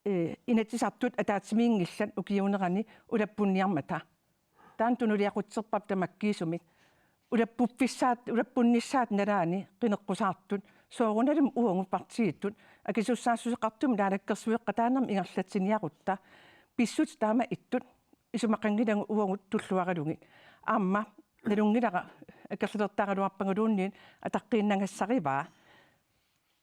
eh, Inatsisartut ataatsimiinngillat ukiuunerani ulappunniarmata. Taanna tunuliaqutserparput tamakkiisumik. Ulappuffissaat, ulappunnissaata nalaani qineqqusaartut, soorunalimi uagut partiitut, akisussaassuseqartumik naalakkersueqataanermik ingerlatsiniarutta, pissutsit taama ittut, isumaqanngilagut uagut tulluaralugit. Aamma nalunngilara akerlilertaraluarpaguluunniit ataqqiinnagassarivaa,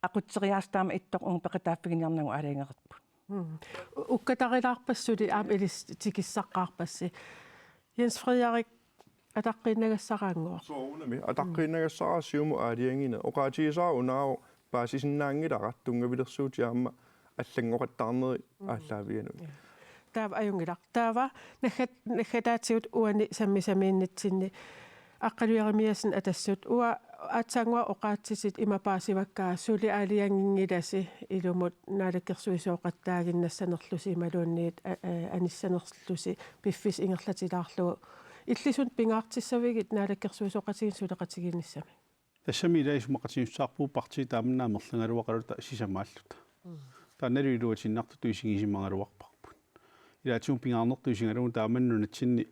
aqutseriaaseq taama ittoq uagut peqataaffiginiarnagu aalajangereerput. Mm. U-, ukkatarilaarpassi suli aamma ilissi tikissaqqaarpassi. Jens Frederik, ataqqiinnagassaraannguaq. Soorunami, ataqqiinnagassaraat siumut aalajangineq. Oqaatigisara unaavoq paasisinnaanngilara tunngavilersuutit aamma allanngoqattaarneri Mm. aallaavianut. Ja. Taava ajunngilaq. Taava naggat-, naggataatigut uani sammisamiinnitsinni. Aqqaluaq Jerimiassen Atassut, uanga aatsaannguaq oqaatsitit ima paasivakka suli aalajanginngilasi ilumut naalakkersuisooqattaaginnassanerlusi imaluunniit a-, a-, anissanerlusi piffissaq ingerlatilaarlugu. Illit suna pingaartissavigit naalakkersuisooqatigiinni suleqatigiinnissamik? Tassami ila isumaqatigiissutissaarpugut partiit taamani amerlagaluaqaluta sisamaalluta. Mm. Taannalu iluatinnartutut isigisimagaluarparput. Ilaatigut pingaarnertut isigalugu taamani nunatsinni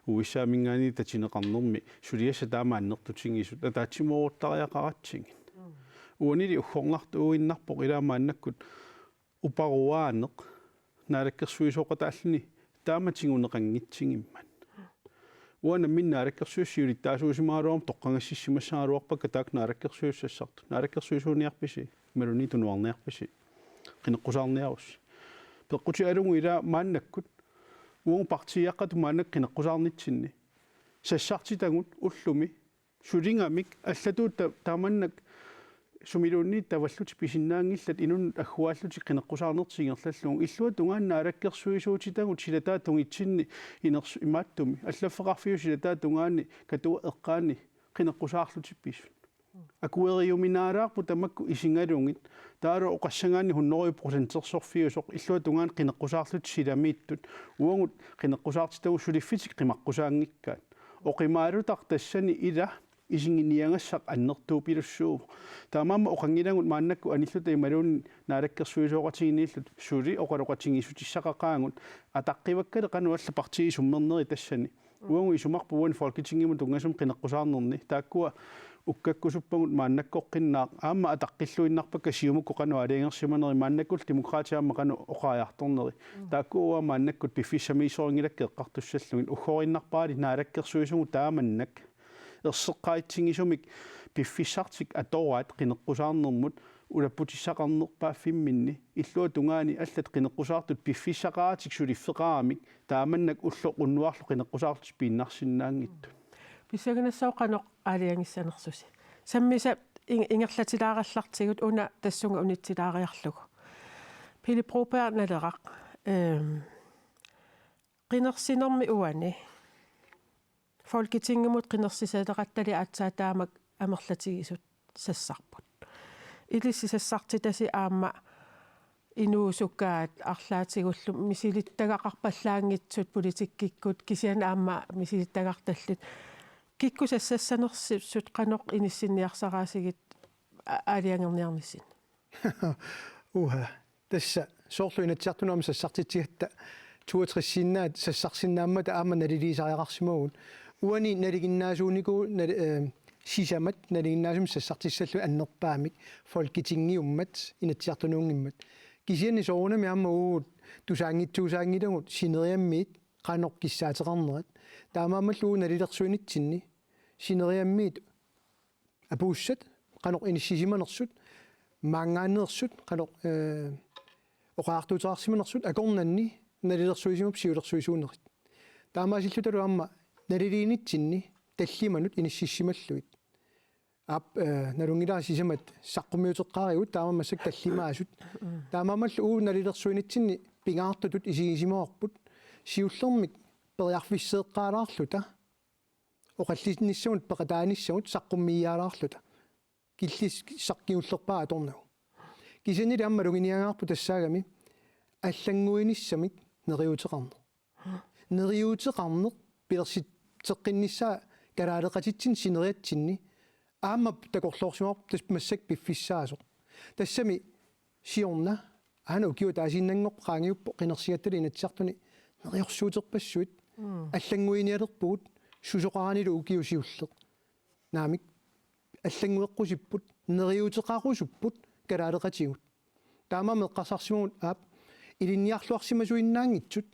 U S A-minngaanniit tatineqarnermi suliassat taama annertutigisut ataatsimoortariaqaratsigit. Mm. Uanili uggornartuuinnarpoq ila maannakkut uparuaaneq naalakkersuisooqataalluni taama tiguneqanngitsigimmat. Uanga nammineq naalakkersuisut siulittaasuusimagaluaruma toqqagassissimassagaluarpakka taakku naalakkersuisut sassartut. Naalakkersuisuuniarpisi, imaluunniit tunuarniarpisi, qineqqusaarniarussi. Peqqutigalugu ila maannakkut, uagut partiiaqqatut maannakkut qineqqusaarnitsinni sassartitagut ullumi suligamik allatut ta-, tamannak sumiluunniit tavallutik pisinnaanngillat inunnut agguaallutik qineqqusaarnertik ingerlallugu. Illuatungaani naalakkersuisuutitagut silataat tungitsinni iners-, imaattumik allaffeqarfiup silataat tungaani Katuap eqqaani qineqqusaarlutik pisut. Akueriuminaalaarput tamakku isigalugit. Taavalu oqassagaanni hundrede procentersorfiusoq illuatungaani qineqqusaarlutik silamiittut. Uagut qineqqusaartitagut suliffitik qimaqqusaanngikkaat. Oqimaalutaq tassani ila isiginiagassaq annertuupilussuuvoq. Taamaammat oqanngilagut maannakkut anilluta imaluunniit naalakkersuisooqatigiinniilluta suli oqaloqatigiissutissaqaqaagut ataqqivakkalu qanoq allat partiit isummernerit tassani. Uagut isumarput uani Folketingimut tunngasumik qineqqusaarnerni. Taakkua ukkakkusuppagut maannakkoqqinnaaq. Aamma ataqqilluinnarpakka Siumukkut qanoq aalajangersimaneri maannakkullu Demokraatit aamma qanoq oqariartorneri. Taakkua uanga maannakkut piffissamiissorinngilakka eqqartussallugit. Uggorinnarparalu naalakkersuisugut taamannak erseqqaatsigisumik piffissartik atoraat qineqqusaarnermut ulapputissaqarnerpaaffimminni illuatungaani allat qineqqusaartut piffissaqaratik suliffeqaramik taamannak ulloq unnuarlu qineqqusaarlutik piinnarsinnaanngitsut. Pissanganassaaq qanoq aalajangissanersusi. Sammisaq ing-, ingerlatilaarallartigut una tassunga unitsilaariarlugu. Pele Broberg Naleraq, ehm, qinersinermi uani Folketingimut qinersisalerattali aatsaat taamak amerlatigisut sassarput. Ilissi sassartitasi aamma inuusukaat arlaatigullu misilittagaqarpallaanngitsut politikkikkut kisianni aamma misilittagartallit. Kikkut sassassanersut qanoq inissinniarsaraasigit a-, aalajangerniarnissinni? Uha. Tassa soorlu Inatsisartunut aamma sassartitsigatta toogtres-iinnaat sassarsinnaammata aamma naliliisariaqarsimavugut. Uani nalinginnaasuunikuuvoq nali-, eh, sisamat nalinginnaasumik sassartissallugit annerpaamik Folketingiummat Inatsisartunuunngimmat. Kisianni soorunami aamma uagut tusaanngitsuusaanngilagut sineriammiit qanoq kissaateqarnerat. Taamaammallu uagut nalilersuinitsinni sineriammiit apuussat, qanoq inissisimanersut, maanngaanneersut, qanoq, eh, oqariartuuteqarsimanersut, akornanni nalilersuisimapput siulersuisuunerit. Taamaasillutalu aamma naliliinitsinni tallimanut inissisimallugit. Aap, eh, nalunngilara sisamat saqqummiuteqqaarigut taama massakkut tallimaasut. Taamaammallu uagut nalilersuinitsinni pingaartutut isigisimavarput siullermik periarfisseeqqaalaarluta oqallinnissamut peqataanissamut saqqummiiaalaarluta. killissaq kingullerpaaq atornagu. Kisiannili aamma maluginiagaarput tassaagami allannguinissamik neriuuteqarneq. Neriuuteqarneq pilersitseqqinnissaa kalaaleqatitsinni sineriatsinni aamma takorloorsimavarput tassa massakkut piffissaasoq. Tassami siorna aana ukiut ataasiinnanngorput qaangiuppoq qinersigattali Inatsisartuni neriorsuuterpassuit. Mm. Allannguinialerpugut susoqaranilu ukioq siulleq. Naamik, allanngueqqusipput, neriuuteqarusupput kalaaleqatigut. Taamaammat eqqarsarsimavunga aap ilinniarluarsimasuinnaanngitsut,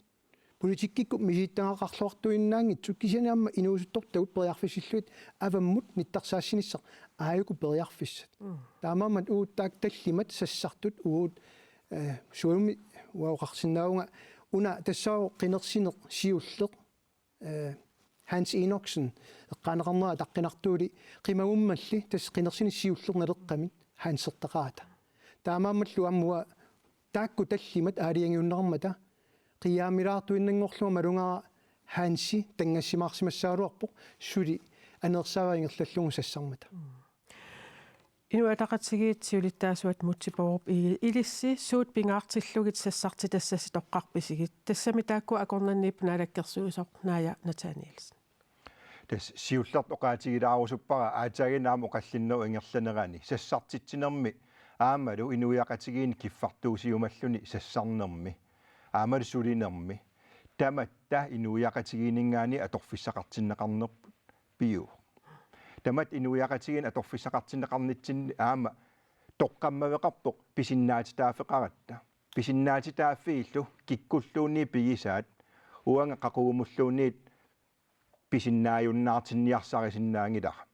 politikkikkut misigittagaqarluartuinnaanngitsut, kisianni aamma inuusuttortagut periarfissillugit avammut nittarsaassinissaq aajuku periarfissat. Mm. Taamaammat uagut taakku tallimat sassartut uagut, eh, sualummi uanga oqarsinnaavunga una tassaavoq qinersineq siulleq, eh, Hans Enoksen eqqaaneqarnera ataqqinartuuli qimagummalli tassa qinersineq siulleq naleqqamik Hansertaqarata. Taamaammallu aamma uanga taakku tallimat aalajangiunneqarmata qiiaamilaartuinnanngorlunga malugaara Hansi tanngassimaarsimassagaluarpoq suli aneersaava ingerlallugu sassarmata. Inuit Ataqatigiit siulittaasuat Múte Bourup Egede, ilissi suut pingaartillugit sassartitassasi toqqarpisigit? Tassami taakku akornanniippoq naalakkersuisoq Naaja Nathanielsen. Tassa siullertut oqaatigilaarusuppara aatsaannguaq aamma oqallinnerup ingerlanerani sassartitsinermi aammalu inuiaqatigiinni kiffartuusiumalluni sassarnermi aammalu sulinermi tamatta inuiaqatigiinninngaanniit atorfissaqartinneqarnerput pivoq. Tamatta inuiaqatigiinni atorfissaqartinneqarnitsinni aamma toqqammaveqarpoq pisinnaatitaaffeqaratta. Pisinnaatitaaffiillu kikkulluunniit pigisaat uanga qaqugumulluunniit pisinnaajunnaartinniarsarisinnaanngilara.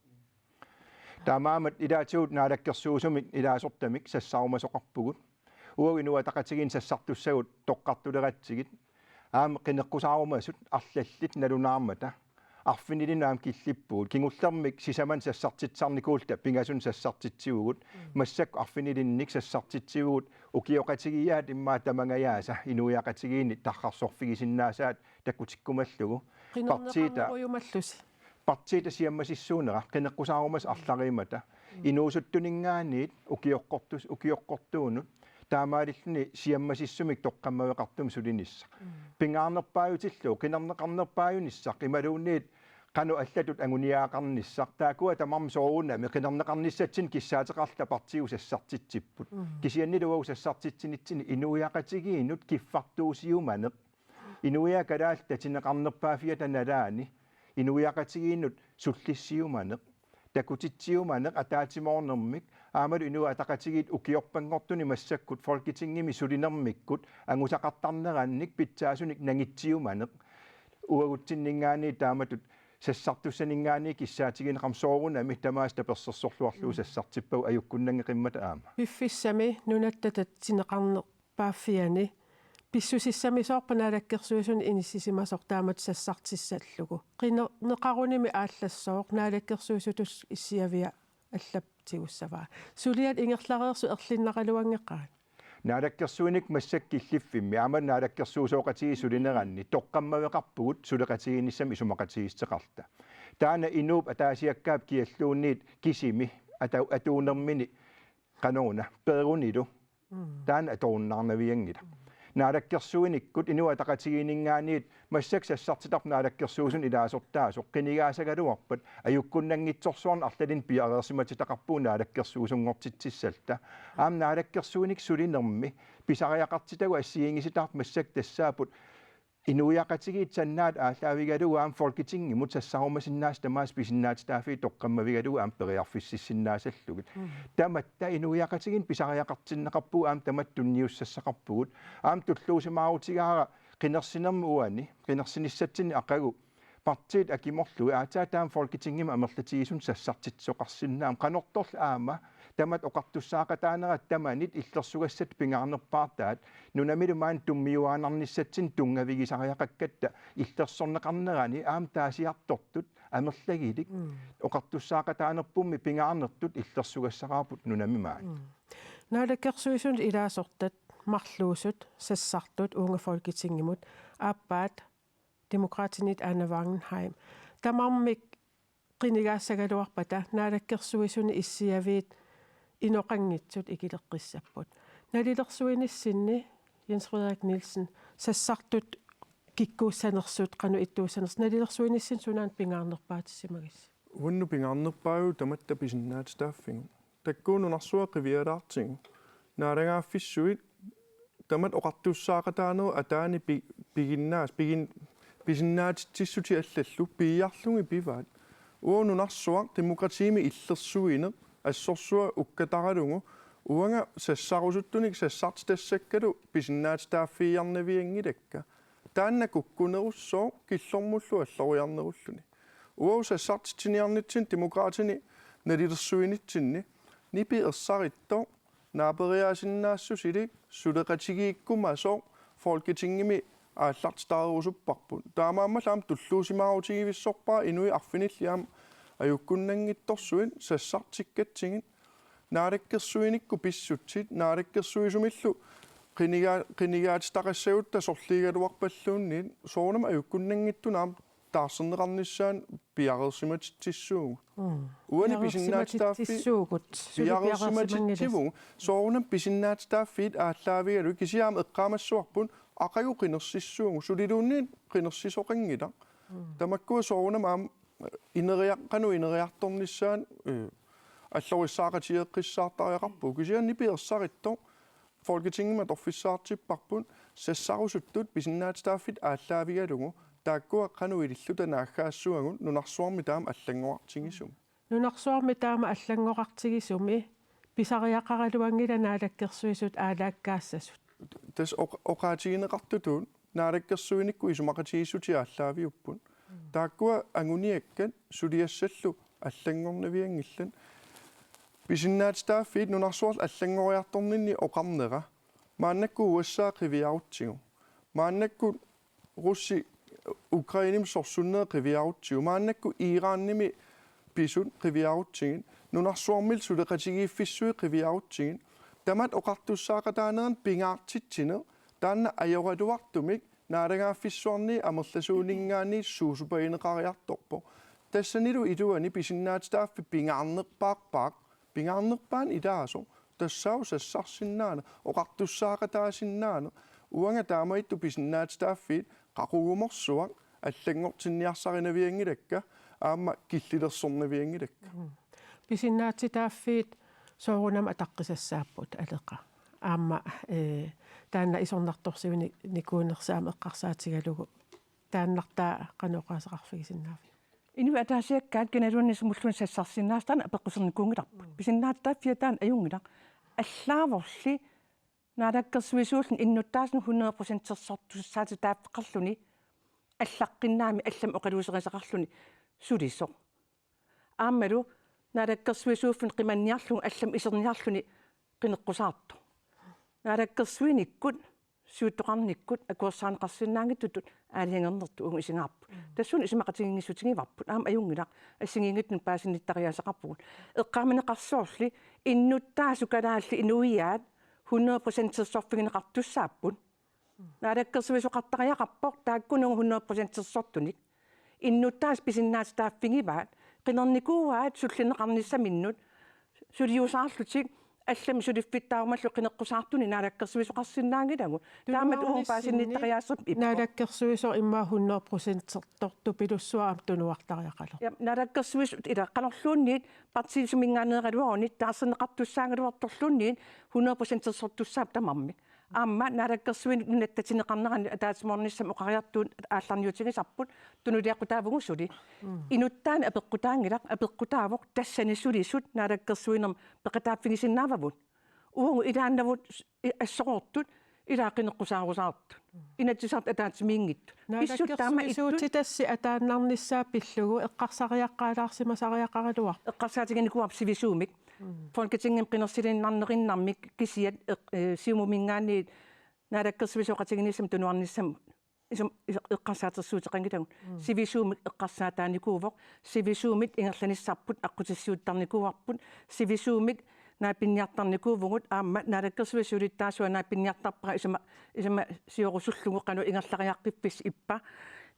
Taamaammat ilaatigut naalakkersuisumik ilaasortamik sassarumasoqarpugut. Uagut Inuit Ataqatigiinni sassartussagut toqqartuleratsigit. Aamma qineqqusaarumasut arlallit nalunaarmata arfinilinnut aamma killippugut. Kingullermik sisamannik sassartitsisarnikuulluta pingasunnik sassartitsivugut. Mm. Massakkut arfinilinnik sassartitsivugut. Ukioqatigiiaat immaqa tamangajaasa inuiaqatigiinni tarrarsorfigisinnaasaat takutikkumallugu. Partiita, qinerneqarnerujumallusi. Partiita siammasissuunera, qineqqusaarumasoq arlariummata. Mm. Inuusuttuninngaanniit ukioqqortus-, ukioqqortuunut taamaalilluni siammasissumik toqqammaveqartumik sulinissaq. Mm. Pingaarnerpaajutillugu, qinerneqarnerpaajunissaq, imaluunniit qanoq allatut anguniagaqarnissaq, taakkua tamarmik soorunami qinerneqarnissatsinnut kissaateqarluta partiit sassartitsipput. Mm. Kisiannili uagut sassartitsinitsinni inuiaqatigiinnut kiffartuusiumaneq. Inuiaat kalaallit tatineqarnerpaaffiata nalaani inuiaqatigiinnut sullissiumaneq, takutitsiumaneq ataatsimoornermik, aammalu Inuit Ataqatigiit ukiorpanngortuni massakkut Folketingimi sulinermikkut angusaqartarnerannik pitsaasunik nangitsiumaneq, uagutsinninngaanniit taamatut sassartussaninngaanniit kissaatigineqarmat soorunami tamaasa tapersersorluarlugu Mm. sassartippagut ajukkunnanngeqimmata aamma. Piffissami nunatta tatineqarner-, paaffiani pissusissamisoorpa Naalakkersuisuni inissisimasoq taamatut sassartissallugu? Qinerneqarunimi aallassooq, naalakkersuisutut issiavia allap tigussavaa. Suliat ingerlareersut erlinnaraluanngeqaat. Naalakkersuinikkut massakkut killiffimmi aamma naalakkersuisooqatigiit sulineranni toqqammaveqarpugut suleqatigiinnissamik isumaqatigiissuteqarluta. Taanna inuup ataasiakkaap kialluunniit kisimi ata-, atuunermini qanoruna peerunilu Mm. taanna atorunnaarnavianngilaq. Naalakkersuinikkut Inuit Ataqatigiinninngaanniit massakkut sassartitarput naalakkersuisunut ilaasortaasoq qinigaassagaluarpat ajukkunnanngitsorsuarnik arlalinnik piareersimatitaqarpugut naalakkersuisunngortitsissalluta. Aamma naalakkersuinikkut sulinermi pisariaqartitagut assigiinngisitaartut massakkut tassaapput inuiaqatigiit sannaat aallaavigalugu aamma Folketingimut sassarumasinnaasut tamaasa pisinnaatitaaffii toqqammavigalugu aamma periarfissisinnaasallugit. Mm. Tamatta inuiaqatigiinni pisariaqartinneqarpugut aamma tamatta tunniussassaqarpugut. Aamma tulluusimaarutigaara qinersinermi uani, qinersinissatsinni aqagu partiit akimorlugit aatsaat taama Folketingimi amerlatigisunik sassartitsisoqarsinnaammat qanortorli aamma tamatta oqartussaaqataanerat tamanit illersugassat pingaarnerpaartaat nunamilu maani tummiuaannarnissatsinnut tunngavigisariaqakkatta illersorneqarnerani aamma taasiartortut amerlagilik Mm. oqartussaaqataanerpummi pingaarnertut illersugassaraarput nunami maani. Mm. Naalakkersuisunut ilaasortat marluusut sassartut uunga Folketingimut aappaat Demokraatinit Ane Wangenheim. Tamarmik qinigaassagaluarpata naalakkersuisuni issiaviit inoqanngitsut ikileqqissapput. Nalilersuinissinni Jens Frederik Nielsen, sassartut kikkuussanersut, qanoq ittuussanersut, nalilersuinissinni sunaana pingaarnerpaatissimagissi? Uannut pingaarnerpaajuvoq tamatta pisinnaatitaaffigut. Taakku nunarsuaq qivialaartigu. Naalagaaffissuit tamatta oqartussaaqataanerup ataani pi-, piginnaas-, pigin-, pisinnaatitsissutit allallu piiarlugit pivaat. Uagut nunarsuaq demokratiimi illersuineq, assorsuaq ukkataralugu, uanga sassarusuttunik sassartitassakkalu pisinnaatitaaffiiarnavianngilakka. Taanna kukkunerussooq killormullu alloriarnerulluni. Uagut sassartitsiniarnitsinni Demokraatini nalilersuinitsinni nipi ersarittoq naaperiaasinnaassusilik suleqatigiikkumasoq Folketingimi aallartittarerusupparput. Taamaammallu aamma tulluusimaarutigivissorpara inuit arfinillit aamma ajukkunnanngitsorsuit sassartikkatsigit. Naalakkersuinikkut pissutsit, naalakkersuisumillu qiniga-, qinigaatitaqassagutta sorliigaluarpalluunniit, soorunami ajukkunnanngitsunik aamma taarserneqarnissaanut piareersimatitsissuugut. Mm. Uani pisinnaatitaaffi-, piareersimatitsissuugut. Suli piareersimanngilasi. Piareersimatitsissuugut. Soorunami pisinnaatitaaffiit aallaavigalugit, kisianni aamma eqqaamassavarput aqagu qinersissuugut, suliluunniit qinersisoqanngilaq. Mm. Tamakkua soorunami aamma ineriar-, qanoq ineriartornissaat, eh, allorisaaqatigeeqqissaartariaqarpugut. Kisianni nipi ersarittoq Folketingimi atorfissaqartipparput, sassarusuttut pisinnaatitaaffik aallaavigalugu, taakkua qanoq ililluta naaggaassuagut nunarsuarmi taama allanngorartigisumi. Nunarsuarmi taama allanngorartigisumi pisariaqaraluanngilaq Naalakkersuisut aalaakkaassasut. Tassa oq-, oqaatigineqartutut naalakkersuinikkut isumaqatigiissutit aallaaviupput. Mm. Taakkua anguniakkat suliassallu allanngornavianngillat. Pisinnaatitaaffiit nunarsuarli allanngoriartorninni oqarnera. Maannakkut U S A qiviarutsigu. Maannakkut Russi Ukrainemi sorsunneq qiviarutsigu. Maannakkut Iranimi pisut qiviarutsigit. Nunarsuarmillu suleqatigiiffissuit qiviarutsigit. Tamatta oqartussaaqataaneranni pingaartitsineq taanna ajoraluartumik naalagaaffissuarniit amerlasuuninngaanniit suusupagineqariartorpoq. Tassanilu iluani pisinnaatitaaffik pingaarnerpaarpaaq, pingaarnerpaanut ilaasoq, tassaavoq sassarsinnaaneq, oqartussaaqataasinnaaneq, uanga taamaattut pisinnaatitaaffiit qaqugumorsuaq allanngortinniarsarinavianngilakka, aamma killilersornavianngilakka. Mm. Pisinnaatitaaffiit soorunami ataqqisassaapput, Aleqa. Aamma, eh, taanna isornartorsiuinikuunersi aamma eqqarsaatigalugu. Taannartaa qanoq oqaaseqarfigisinnaaviuk? Inuit ataasiakkaat kinaluunniit sumulluunniit sassarsinnaasoq taanna apeqqusernikuunngilarput. Mm. Pisinnaatitaaffiata taanna ajunngilaq. Allaavorli naalakkersuisuulluni innuttaasunut hundrede procentersortussaatitaaffeqarluni, allaqqinnaami allamik oqaluuserisaqarluni sulisoq. Aammalu naalakkersuisuuffimmi qimanniarlugu allamik iserniarluni qineqqusaartoq. Naalakkersuinikkut, siuttoqarnikkut akuersaarneqarsinnaanngitsutut aalajangernertut uagut isigaarput. Mm. Tassuuna isumaqatigiinngissutigivarput. Aamma ajunngilaq, assigiinngitsunik paasinnittariaaseqarpugut. Eqqaamaneqarsoorli innuttaasut kalaallit inuiaat hundrede procentersorfigineqartussaapput. Naalakkersuisoqartariaqarpoq taakkununnga hundrede procentersortunik. Innuttaasut pisinnaatitaaffigivaat, qinernikuuaat sullinneqarnissaminnut, suliusaarlutik allamik suliffittaarumallutik qineqqusaartunik naalakkersuisoqarsinnaanngilagut. Taamatut uagut paasinnittariaaseq ippoq. Naalakkersuisoq immaqa hundrede procentertortupilussuaq aamma tunuartariaqalerpoq. Ja, naalakkersuisut ila qanorluunniit partiit suminngaanneeraluarunik taarserneqartussaagaluartorluunniit hundrede procentersortussaapput tamarmik. Aamma naalakkersuinermi nunatta tatineqarnerani ataatsimoornissamut oqariartuut aallarniutigisarput, tunuliaqutaavugut suli. Mm. Inuttaanik apeqqutaanngilaq, apeqqutaavoq tassani sulisut naalakkersuinermi peqataaffigisinnaavavut. Uagut ilaannavut s-, i-, assoroortut, ilaa qineqqusaarusaartut. Mm. Inatsisartut ataatsimiinngitsut. Pissutsit taama ittut. Naalakkersuisuutitassi ataannarnissaa pillugu eqqarsariaqqaalaarsimasariaqaraluarpoq. Eqqarsaatiginikuuarput sivisuumik. Mm. Folketingimi qinersiliinnarnerinnarmik kisiat eq-, eh, Siumuminngaanniit naalakkersuisooqatigiinnissamut tunuarnissamut isum-, is-, eqqarsaatersuuteqanngilagut. Mm. Sivisuumik eqqarsaataanikuuvoq, sivisuumik ingerlanissarput aqqutissiuuttarnikuuarput, sivisuumik naapinniartarnikuuvugut, aamma naalakkersuisut siulittaasuat naapinniartarpara isuma-, isuma siorusullugu qanoq ingerlariaqqiffissi ippa.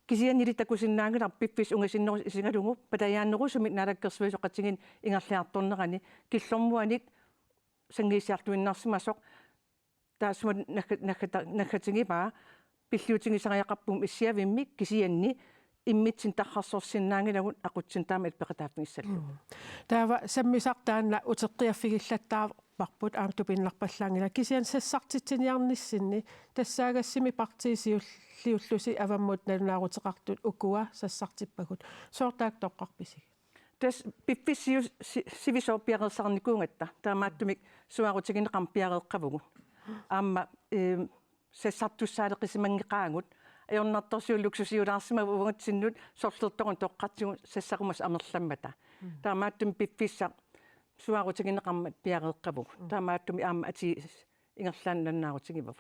Kisiannili takusinnaanngilarput piffissaq ungasinnerusoq isigalugu patajaannerusumik naalakkersuisooqatigiinni ingerliartornerani killormuanik sanngiissiartuinnarsimasoq taassuma nagga-, naggata-, naggatigivaa pilliutigisariaqarpugut issiavimmi kisianni immitsinnut tarrarsorsinnaanngilagut aqutsinnut taama peqataaffigissallugu. Mm. Taava sammisaq taanna uteqqiaffigillattaarparput aamma tupinnarpallaanngilaq kisianni sassartitsiniarnissinni tassaagassimi partiit siulliullusi avammut nalunaaruteqartut ukua sassartippagut. Sooq taakku toqqarpisigit? Tassa piffissaq siu-, si-, sivisooq piareersarnikuugatta. Taamaattumik suaarutigineqarmat piareeqqavugut. Aamma, ehm, sassartussaaleqisimanngeqaagut. Ajornartorsiut luksusiulaarsimavagut uagutsinnut sorlertorunut toqqartigut sassarumut amerlammata. Mm. Taamaattumik piffissaq suaarutigineqarmat piareeqqavugut. Mm. Taamaattumik aamma atii ingerlaannaq nalunaarutigivavut.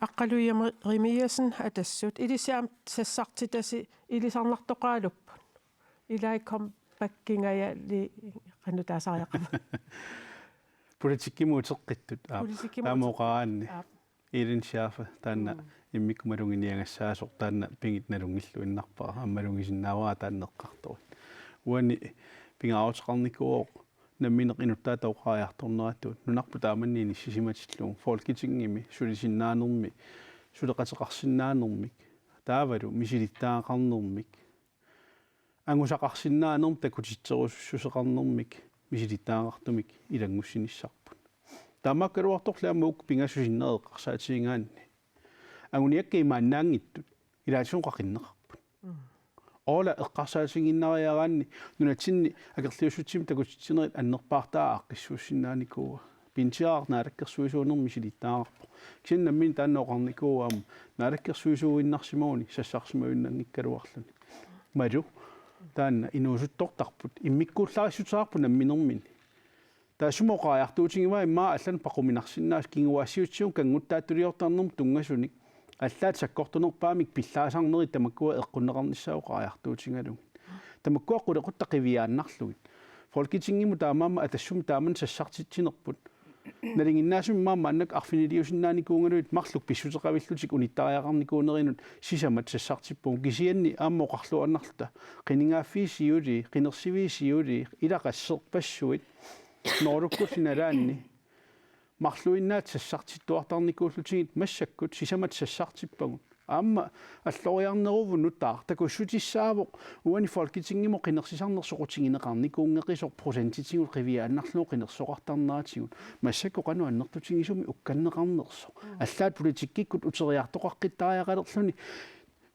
Aqqaluaq Jerimiassen, Atassut, ilissi aamma sassartitasi ilisarnartoqaraluarput. Ilai comebackingajalu qanoq taasariaqarpa? Politikkimut uteqqittut. Aap. Politikkimut taama uteqqittut. Oqaraanni. Aap. Elin Schaafe taanna. Mm. Immikkut maluginiagassaasoq taanna pigit nalunngilluinnarpara. Aamma malugisinnaavara taanna eqqartorit. Uani pingaaruteqarnikuuvoq nammineq inuttaata oqariartorneratut nunarput taamanna inissisimatillugu Folketingimi sulisinnaanermi suleqateqarsinnaanermik taavalu misilittagaqarnermik angusaqarsinnaanermik takutitserusussuseqarnermik misilittagaqartumik ilanngussinissarput. Taamaakkaluartorli aamma uku pingasut sinneri eqqarsaatigigaanni anguniakkat imaannaanngitsut ilaatigut qaqinneqarput. Mm. Orla eqqarsaatigiinnariaraanni nunatsinni akerliussutsimik takutitsinerit annerpaartaat aaqqissuussinnaanikuuaa. Pintsiaraq naalakkersuisuunermi misilittagaqarpoq. Kisianni nammineq taanna oqarnikuuvoq aamma naalakkersuisuuinnarsimaguni sassarsimavinnanngikkaluarluni. Malu taanna inuusuttortarput immikkuullarissutissarput namminermini. Taassuma oqariartuutigivaa immaqa allanut paquminarsinnaasoq kinguaassiuutitigut kannguttaattuliortarnermut tunngasunik allaat sakkortunerpaamik pillaasarnerit tamakkua eqqunneqarnissaat oqariartuutigalugit. Tamakkua qulequttat qiviaannarlugit. Folketingimut taamaammat Atassummi taamani sassartitsinerput. Nalinginnaasumik immaqa maannakkut arfiniliusinnaanikuugalugit marluk pissuteqavillutik unittariaqarnikuunerinut sisamat sassartippugut kisianni aamma oqarluarnarluta qinigaaffiit siulii, qinersiviit siulii, ilaquttat serpassuit, Norlukkulli nalaanni marluinnaat sassartittuartarnikuullutigit massakkut sisamat sassartippagut. Aamma alloriarneruvoq nutaaq takussutissaavoq uani Folketingimut qinersisarneq soqutigineqarnikuunngeqisoq procentitigut qiviaannarlugu qinersoqartarneratigut. Massakkut qanoq annertutigisumik ukkanneqarnersoq. Allaat politikkikkut uteriartoqaqqittariaqalerluni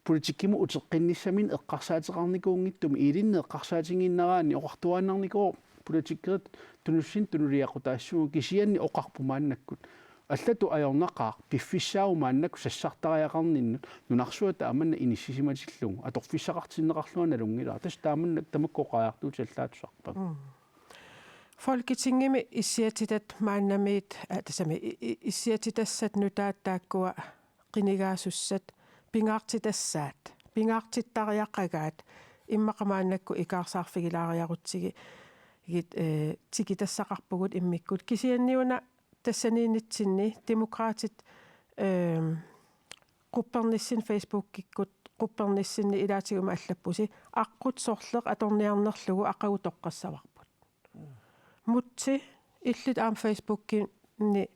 politikkimut uteqqinnissaminnik eqqarsaateqarnikuunngitsumik ilinnut eqqarsaatigiinnaraanni oqartuaannarnikuuvoq politikkerit tunussinnut tunuliaqutaassavagut kisianni oqarpoq maannakkut allatut ajornaqaaq piffissaagut maannakkut sassartariaqarninnut nunarsuaq taamanna inissisimatillugu atorfissaqartinneqarlunga nalunngilara tassa taamanna tamakku oqariartuutit allaatusarpagut. Mm. Folketingimi issiatitat maannamiit, aa, tassami i-, i-, issiatitassat nutaat taakkua qinigaasussat pingaartitassaat, pingaartittariaqagaat, immaqa maannakkut ikaarsaarfigilaariarutsigit, eh, tikitassaqarpugut immikkut. Kisianniuna tassaniinnitsinni Demokraatit, ehm, quppernissinni Facebookikkut, quppernissinni ilaatigut allappusi, aqqut sorleq atorniarnerlugu aqagu toqqassavarput. Mutsi, illit aamma Facebookinni,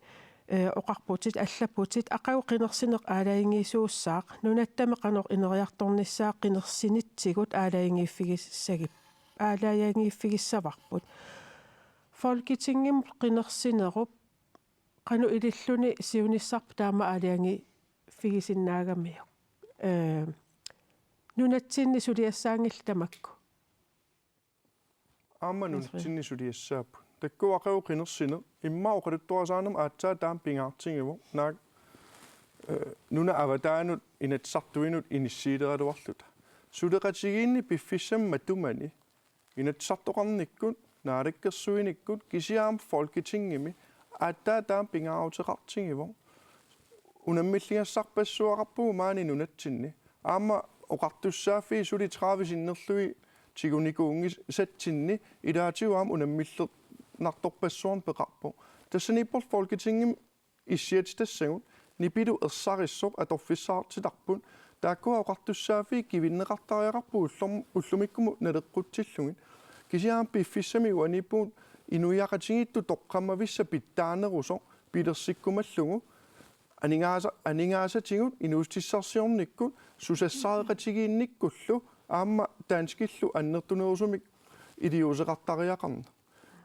eh, oqarputit, allapputit, aqagu qinersineq aalajangiisuussaaq, nunattami qanoq ineriartornissaa qinersinitsigut aalajangiiffigissagip-, aalajangiiffigissavarput. Folketingimut qinersinerup qanoq ililluni siunissarput taama aalajangiiffigisinnaagamiuk. Eh, nunatsinni suliassaanngillat tamakku. Aamma nunatsinni suliassaapput. Taakku aqagu qinersineq immaqa oqaluttuarisaanermi aatsaat taama pingaartigivoq. Naak, eh, nunap avataanut Inatsisartuinut inissiileraluarluta. Suleqatigiinni piffissami matumani Inatsisartoqarnikkut, Naalakkersuinikkut, kisianni aamma Folketingimi aatsaat taama pingaaruteqartigivoq. Unammilligassarpassuaqarpugut maani nunatsinni. Aamma oqartussaaffii suli tredive sinnerlugit tigunikuunngis-, satsinni ilaatigut aamma unammillernartorpassuarnik peqarpoq. Tassaniipporlu Folketingimi issiatitassagut nipilu ersarissoq atorfissaqartitarput. Taakkua oqartussaaffii kivinneqartariaqarput ullorm-, ullumikkumut naleqqutsillugit. Kisianni aamma piffissami uaniippugut inuiaqatigiittut toqqammavissat pitsaanerusoq pilersikkumallugu aningaasa-, aningaasatigut inuussutissarsiornikkut susassaareqatigiinnikkullu aamma danskillu annertunerusumik iliuuseqartariaqarneq.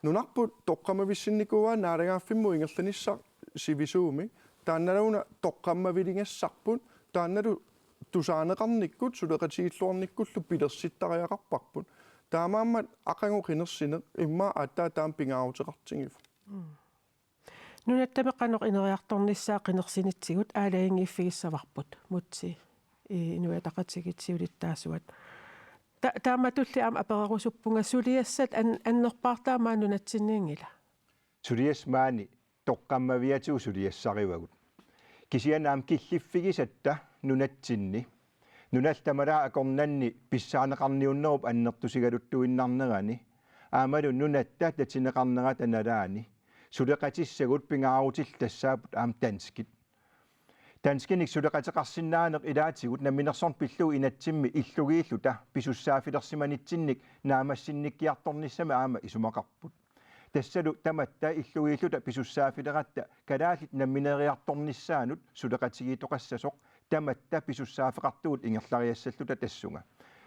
Nunarput toqqammavissinnikuuaa naalagaaffimmut ingerlanissaq sivisuumik, taannaluuna toqqammaviligassarput, taannalu tusaaneqarnikkut suleqatigiilluarnikkullu pilersittariaqarparput. Taamaammat aqagu qinersineq immaqa aatsaat taama pingaaruteqartigivoq. Nunatta qanoq ineriartornissaa qinersinitsigut aalajangiiffigissavarput, Múte, i-, Inuit Ataqatigiit siulittaasuat. Ta-, taamatulli aamma apererusuppunga suliassat an-, annerpaartaat maani nunatsinniinngila? Suliassat maani toqqammaviatigut suliassarivagut. Kisianni aamma killiffigisatta nunatsinni, nunallu tamalaat akornanni pissaaneqarniunnerup annertusigaluttuinnarnerani, aammalu nunatta tatineqarnerata nalaani, suleqatissagut pingaarutillit tassaapput aamma danskit. Danskinik suleqateqarsinnaaneq ilaatigut namminersorneq pillugu inatsimmi illugiilluta pisussaaffilersimanitsinnik naammassinnikkiartornissamik aamma isumaqarput. Tassalu tamatta illugiilluta pisussaaffilerutta kalaallit nammineriartornissaannut suleqatigiittoqassasoq tamatta pisussaaffeqartugut ingerlariassalluta tassunga.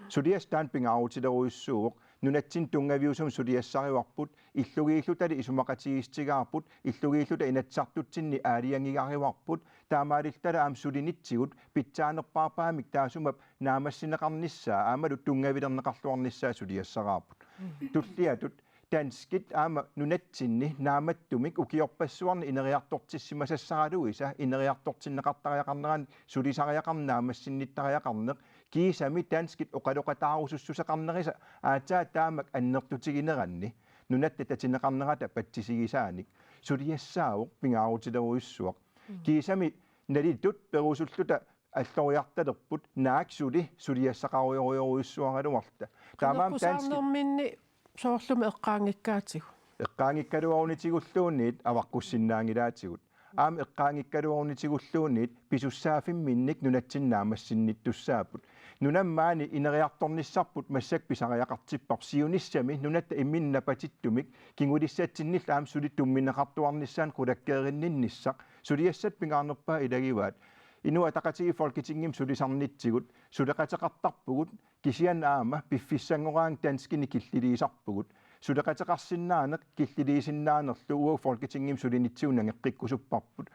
Suliassaq taanna pingaarutilerujussuuvoq, nunatsinni tunngaviusumik suliassarivarput, illugiillutali isumaqatigiissutigaarput, illugiilluta Inatsisartutsinni aalajangigarivarput, taamaalilluta aamma sulinitsigut pitsaanerpaarpaamik taassuma naammassineqarnissaa aammalu tunngavilerneqarluarnissaa suliassaraarput. Tulliatut danskit aamma nunatsinni naammattumik ukiorpassuarni ineriartortissimasassaraluisa ineriartortinneqartariaqarnerani sulisariaqarneq naammassinnittariaqarneq, kiisami danskit oqaloqataarusussuseqarnerisa aatsaat taamak annertutigineranni nunatta tatineqarnerata patsisigisaanik suliassaavoq pingaarutilerujussuaq. Mm. Kiisami nalitut perusulluta alloriartalerput naak suli suliassaqarujorujorujussuaraluarluta. Taamaammat danskit qineqqusaarnerminni soorlumi eqqaanngikkaatigut. Eqqaanngikkaluarunitigulluunniit avaqqussinnaanngilaatigut. Aamma eqqaanngikkaluarunitigulluunniit pisussaaffimminnik nunatsinni naammassinnittussaapput. Nunami maani ineriartornissarput massakkut pisariaqartipparput siunissami nunatta imminnut napatittumik kingulissatsinnillu aamma suli tumminneqartuarnissaanut qulakkeerinninnissaq. Suliassat pingaarnerpaat ilagivaat. Inuit Ataqatigiit Folketingimi sulisarnitsigut suleqateqartarpugut, kisianni aamma piffissanngoraangat danskinik killiliisarpugut. Suleqateqarsinnaaneq killiliisinnaanerlu uagut Folketingimi sulinitsigut nangeqqikkusupparput.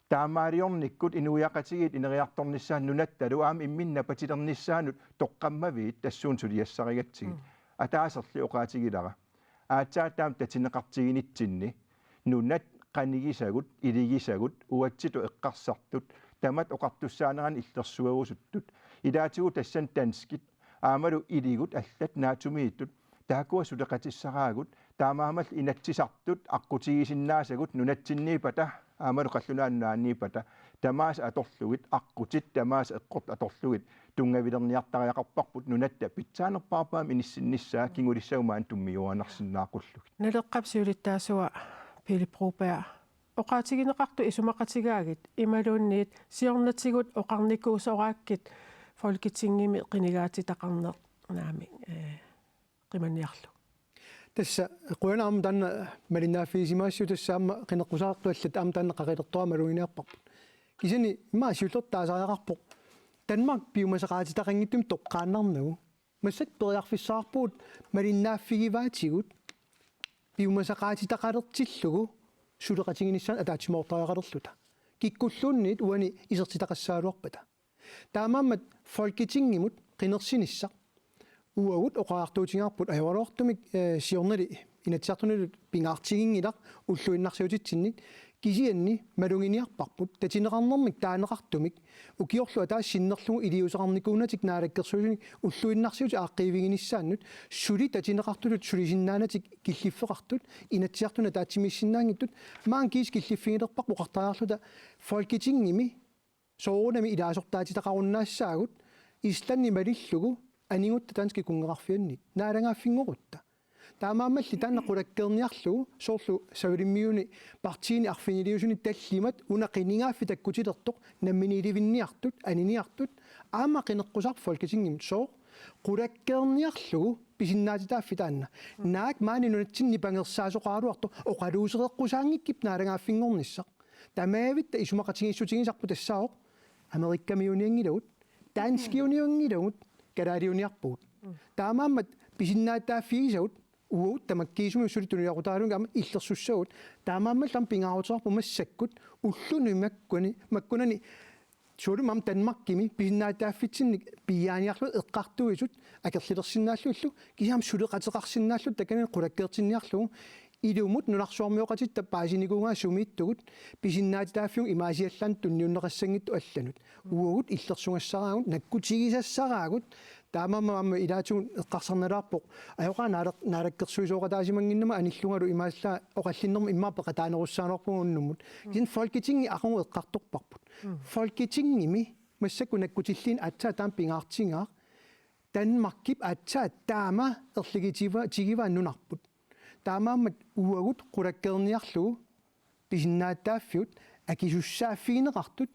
Taamaaliornikkut inuiaqatigiit ineriartornissaannut nunattalu aamma imminnut napatilernissaanut toqqammaviit tassuuna suliassarigatsigit. Mm. Ataaserli oqaatigilara. Aatsaat taama tatineqartiginitsinni nunat qanigisagut, iligisagut, uatsitut eqqarsartut, tamatta oqartussaanerannut illersuerusuttut. Ilaatigut tassani danskit, aammalu iligut allat naatsumiittut, taakkua suleqatissaraagut, taamaammallu Inatsisartut aqqutigisinnaasagut nunatsinniippata, aammalu qallunaat nunaanniippata, tamaasa atorlugit, aqqutit tamaasa eqqortut atorlugit, tunngavilerniartariaqarparput nunatta pitsaanerpaarpaamik inissinnissaa kingulissat maani tummiuaannarsinnaaqqullugit. Naleqqap siulittaasua Pele Broberg, oqaatigineqartut isumaqatigaagit imaluunniit siornatigut oqarnikuusoraakkit Folketingimi qinigaatitaqarneq naamik, eh, qimanniarlugu. Tassa qujanaq aamma taanna malinnaaffigisimassaagut, tassa aamma qineqqusaartut allat aamma taanna qaqilertoraat maluginiarparput. Kisianni immaqa siullertut taasariaqarpoq Danmark piumasaqaatitaqanngitsumik toqqaannarnagu. Massakkut periarfissaqarpugut malinnaaffigivaatigut piumasaqaatitaqalertillugu suleqatiginissaanut ataatsimoortariaqalerluta. Kikkulluunniit uani isertitaqassagaluarpata. Taamaammat Folketingimut qinersinissaq uagut oqariartuutigaarput ajoraluartumik, eh, siornali Inatsisartunilu pingaartiginngilaq ulluinnarsiutitsinnit, kisianni maluginiarparput tatineqarnermik taaneqartumik ukiorlu ataaseq sinnerlugu iliuuseqarnikuunatik naalakkersuisunik ulluinnarsiutit aaqqiiviginissaannut suli tatineqartutut sulisinnaanatik killiffeqartut Inatsisartuni ataatsimiissinnaanngitsut maani kiisa killiffigilerparput oqartariarluta Folketingimi soorunami ilaasortaatitaqarunnaassaagut Islandi malillugu anigutta danskit kunngeqarfianniit naalagaaffinngorutta. Taamaammalli taanna qulakkeerniarlugu soorlu Savalimmiuni partiini arfiniliusuni tallimat una qinigaaffik takkutilertoq namminiilivinniartut, aniniartut, aamma qineqqusaarput Folketingimut sooq qulakkeerniarlugu pisinnaatitaaffik taanna. Naak maani nunatsinni nipangersaasoqaraluartoq oqaluusereqqusaanngikkip naalagaaffinngornissaq. Tamaavitta isumaqatigiissutigisarput tassaavoq amerikkamiuunianngilagut, danskiunianngilagut, kalaaliuniarpugut. Taamaammat pisinnaatitaaffigisagut uagut tamakkiisumik suli tunuliaqutaralugu aamma illersussagut. Taamaammallu aamma pingaaruteqarpoq massakkut ulluni makkuni, makkunani soorlu aamma Danmarkimi pisinnaatitaaffitsinnik piiaaniarlugu eqqartuisut akerlilersinnaallugillu kisianni aamma suleqateqarsinnaalluta takanani qulakkeertinniarlugu ilumut nunarsuarmioqatitta paasinikuugaat sumiittugut pisinnaatitaaffiup imaasiallaannut tunniunneqassanngitsoq allanut. Uagut illersugassaraagut, nakkutigisassaraagut, taamaammat aamma ilaatigut eqqarsarnalaarpoq. Ajoqaaq naala-, naalakkersuisooqataasimannginnama anillungalu imaallaat oqallinnermut immaqa peqataanerussaanerput unnummut. Kisianni Folketingi aqagu eqqartorparput. Folketingimi massakkut nakkutilliineq aatsaat taama pingaartigaaq. Danmarkip aatsaat taama erligitiva-, tigivaa nunarput. Taamaammat uagut qulakkeerniarlugu pisinnaatitaaffigut akisussaaffigineqartut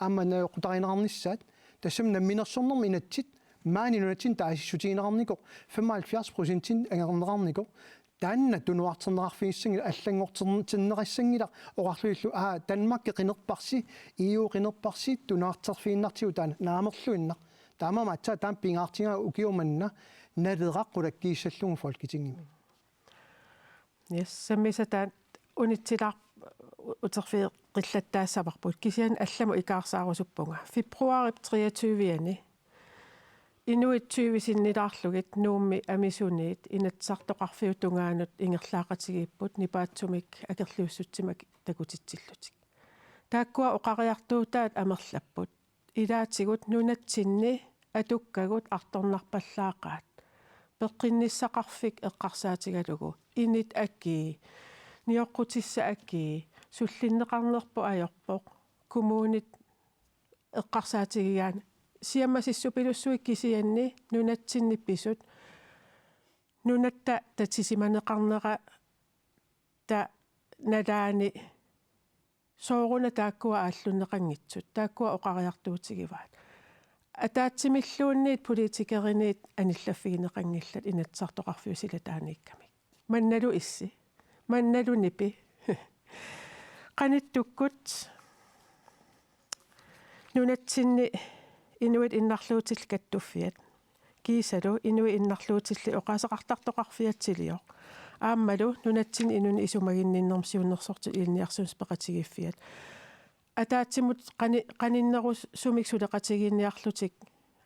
aamma najoqqutarineqarnissaat, tassami namminersornermi inatsit maani nunatsinni taasissutigineqarnikoq femoghalvfjerds procentinik angerneqarnikoq, taanna tunuarterneqarfigissanngilaq, allanngortinneqassanngilaq oqarlunilu, aa, Danmarki qinerparsi, E U qinerparsi, tunuarterfigiinnartigu taanna naamerluinnaq. Taamaammat aatsaat taama pingaartigaaq ukioq manna Naleraq qulakkiissallugu Folketingimi. Yes, sammisaq taanna unitsilaar-, uterfigeqillattaassavarput, kisianni allamut ikaarsarusuppunga. Februaarip treogtyve-ani inuit tyve sinnilaarlugit Nuummi amisuniit Inatsisartoqarfiup tungaanut ingerlaaqatigiipput nipaatsumik akerliussutsimik takutitsillutik. Taakkua oqariartuutaat amerlapput. Ilaatigut nunatsinni atukkagut artornarpallaaqaat. Peqqinnissaqarfik eqqarsaatigalugu. Init akii, nioqqutissat akii, sullinneqarnerput ajorpoq. Kommunit eqqarsaatigigaat. Siammasissupilussuit kisianni nunatsinni pisut. Nunatta tatisimaneqarnerata nalaani sooruna taakkua aallunneqanngitsut, taakkua oqariartuutigivaat. Ataatsimilluunniit politikeriniit anillaffigineqanngillat Inatsisartoqarfiup silataaniikkamik. Mannalu issi, mannalu nipi. Qanittukkut nunatsinni inuit innarluutillit kattuffiat. Kiisalu inuit innarluutillit oqaaseqartartoqarfiatsilioq. Aammalu nunatsinni inunnut isumaginninnermut siunnersortitut ilinniarsimasut peqatigiiffiat. Ataatsimut qani-, qaninnerusumik suleqatigiinniarlutik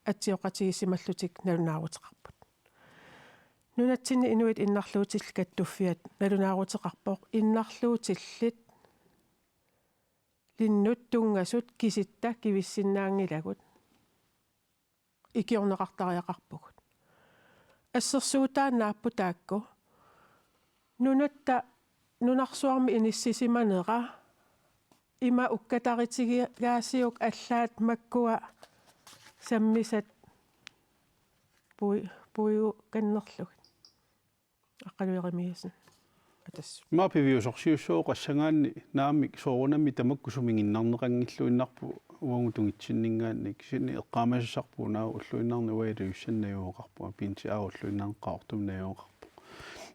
atsioqatigiissimallutik nalunaaruteqarput. Nunatsinni inuit innarluutillit kattuffiat nalunaaruteqarpoq innarluutillit linnut tunngasut kisitta kivissinnaanngilagut. Ikiorneqartariaqarpugut. Assersuutaannaapput taakku. Nunatta nunarsuarmi inissisimanera ima ukkataritigigaasiuk allaat makkua sammisat pui-, puigukannerlugit. Aqqaluerimiasin. Atas. Ima piviusorsiussooqassagaanni naamik soorunami tamakku sumiginnarneqanngilluinnarput uagut tungitsinninngaanniit kisianni eqqaamasassarput una ulluinnarni uagut iluissanni najugaqarpunga pinsi aa ulluinnarni Qaqortumi najugaqarpoq.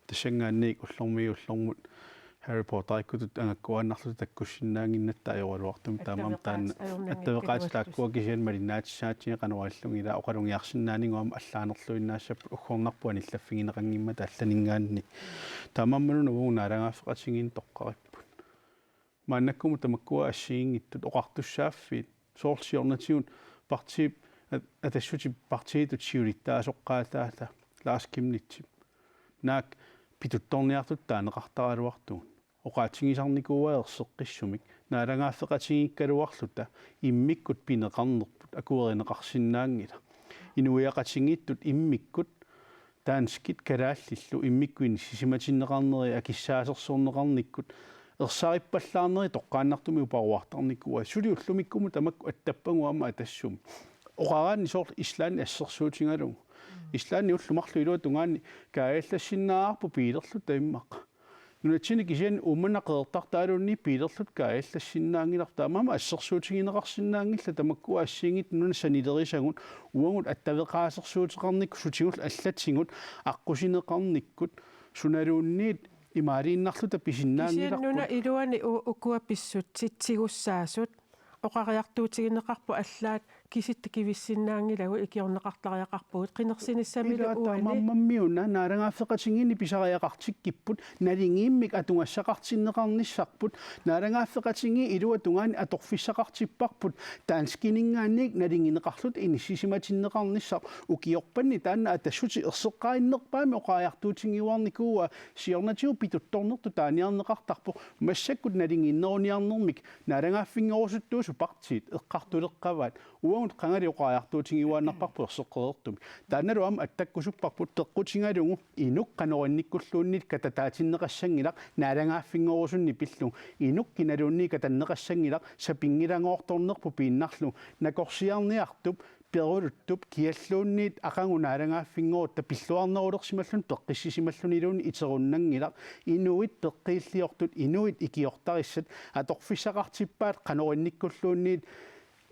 Tassanngaanniit ullormiit ullormut Harry Potterikkutut angakkuaannarluta takkussinnaannginnatta ajoraluartumik taamaammat taanna attaveqaat taakkua kisianni malinnaatissaatiga qanoq allugila oqalugiarsinnaanigu aamma allaanerluinnaassapput uggornarpoq anillaffigineqanngimmata allaninngaanniit. Taamaammaluna uagut naalagaaffeqatigiinni toqqaripput. Maannakkumut tamakkua assigiinngitsut oqartussaaffiit soorlu siornatigut partiip at-, Atassutip partiitut siulittaasoqqaataata Lars Chemnitzip naak pituttorniartutut taaneqartaraluartugut. Oqaatigisarnikuuaa erseqqissumik naalagaaffeqatigiikkaluarluta immikkut pineqarnerput akuerineqarsinnaanngilaq. Inuiaqatigiittut immikkut danskit kalaallillu immikkut inissisimatinneqarneri akissaasersorneqarnikkut ersarippallaarneri toqqaannartumik uparuartarnikuuaat suli ullumikkumut tamakku attappagut aamma Atassumi. Oqaraanni soorlu Islandi assersuutigalugu. Islandi ullut marluk iluat tungaanni kaajallassinnaagaluarpoq biilerluta immaqa. Nunatsinni kisianni Uummannaq qeqertartaaluunniit biilerluta kaajallassinnaanngilarput, taamaammat assersuutigineqarsinnaanngillat tamakku assigiinngitsut nunat sanilerisagut, uagut attaveqaasersuuteqarnikkut, sutigullu allatigut, aqqusineqarnikkut, sunaluunniit imaaliinnarluta pisinnaanngilarput. Kisianni nunap iluani u-, ukua pissutsit tigussaasut oqariartuutigineqarput allaat kisitta kivissinnaanngilagut ikiorneqartariaqarpugut qinersinissamilu. Ilaa uani taamaammat una naalagaaffeqatigiinni pisariaqartikkipput, naligiimmik atugassaqartinneqarnissarput, naalagaaffeqatigiit iluatungaani atorfissaqartipparput, danskininngaanniit naligineqarluta inissisimatinneqarnissaq, ukiorpanni taanna Atassutit erseqqarinnerpaamik oqariartuutigiuarnikuuaa, siornatigut pituttornertut taaniarneqartarpoq, massakkut naligiinneruniarnermik naalagaaffingorusuttuusut partiit eqqartuleqqavaat, uagut qangali oqariartuutigiuaannarparput erseqqereertumik. Taannalu aamma attakkusupparput peqqutigalugu inuk qanoq innikkulluunniit katataatinneqassanngilaq naalagaaffingorusunnik pillugu. Inuk kinaluunniit katanneqassanngilaq sapinngilangoortornerput piinnarlugu. Nakorsiarniartup, peruluttup kialluunniit aqagu naalagaaffinngorutta pilluarnerulersimalluni peqqissisimalluniluunniit iterunnanngilaq. Inuit peqqiilliortut, inuit ikiortarissat atorfissaqartippaat qanoq innikkulluunniit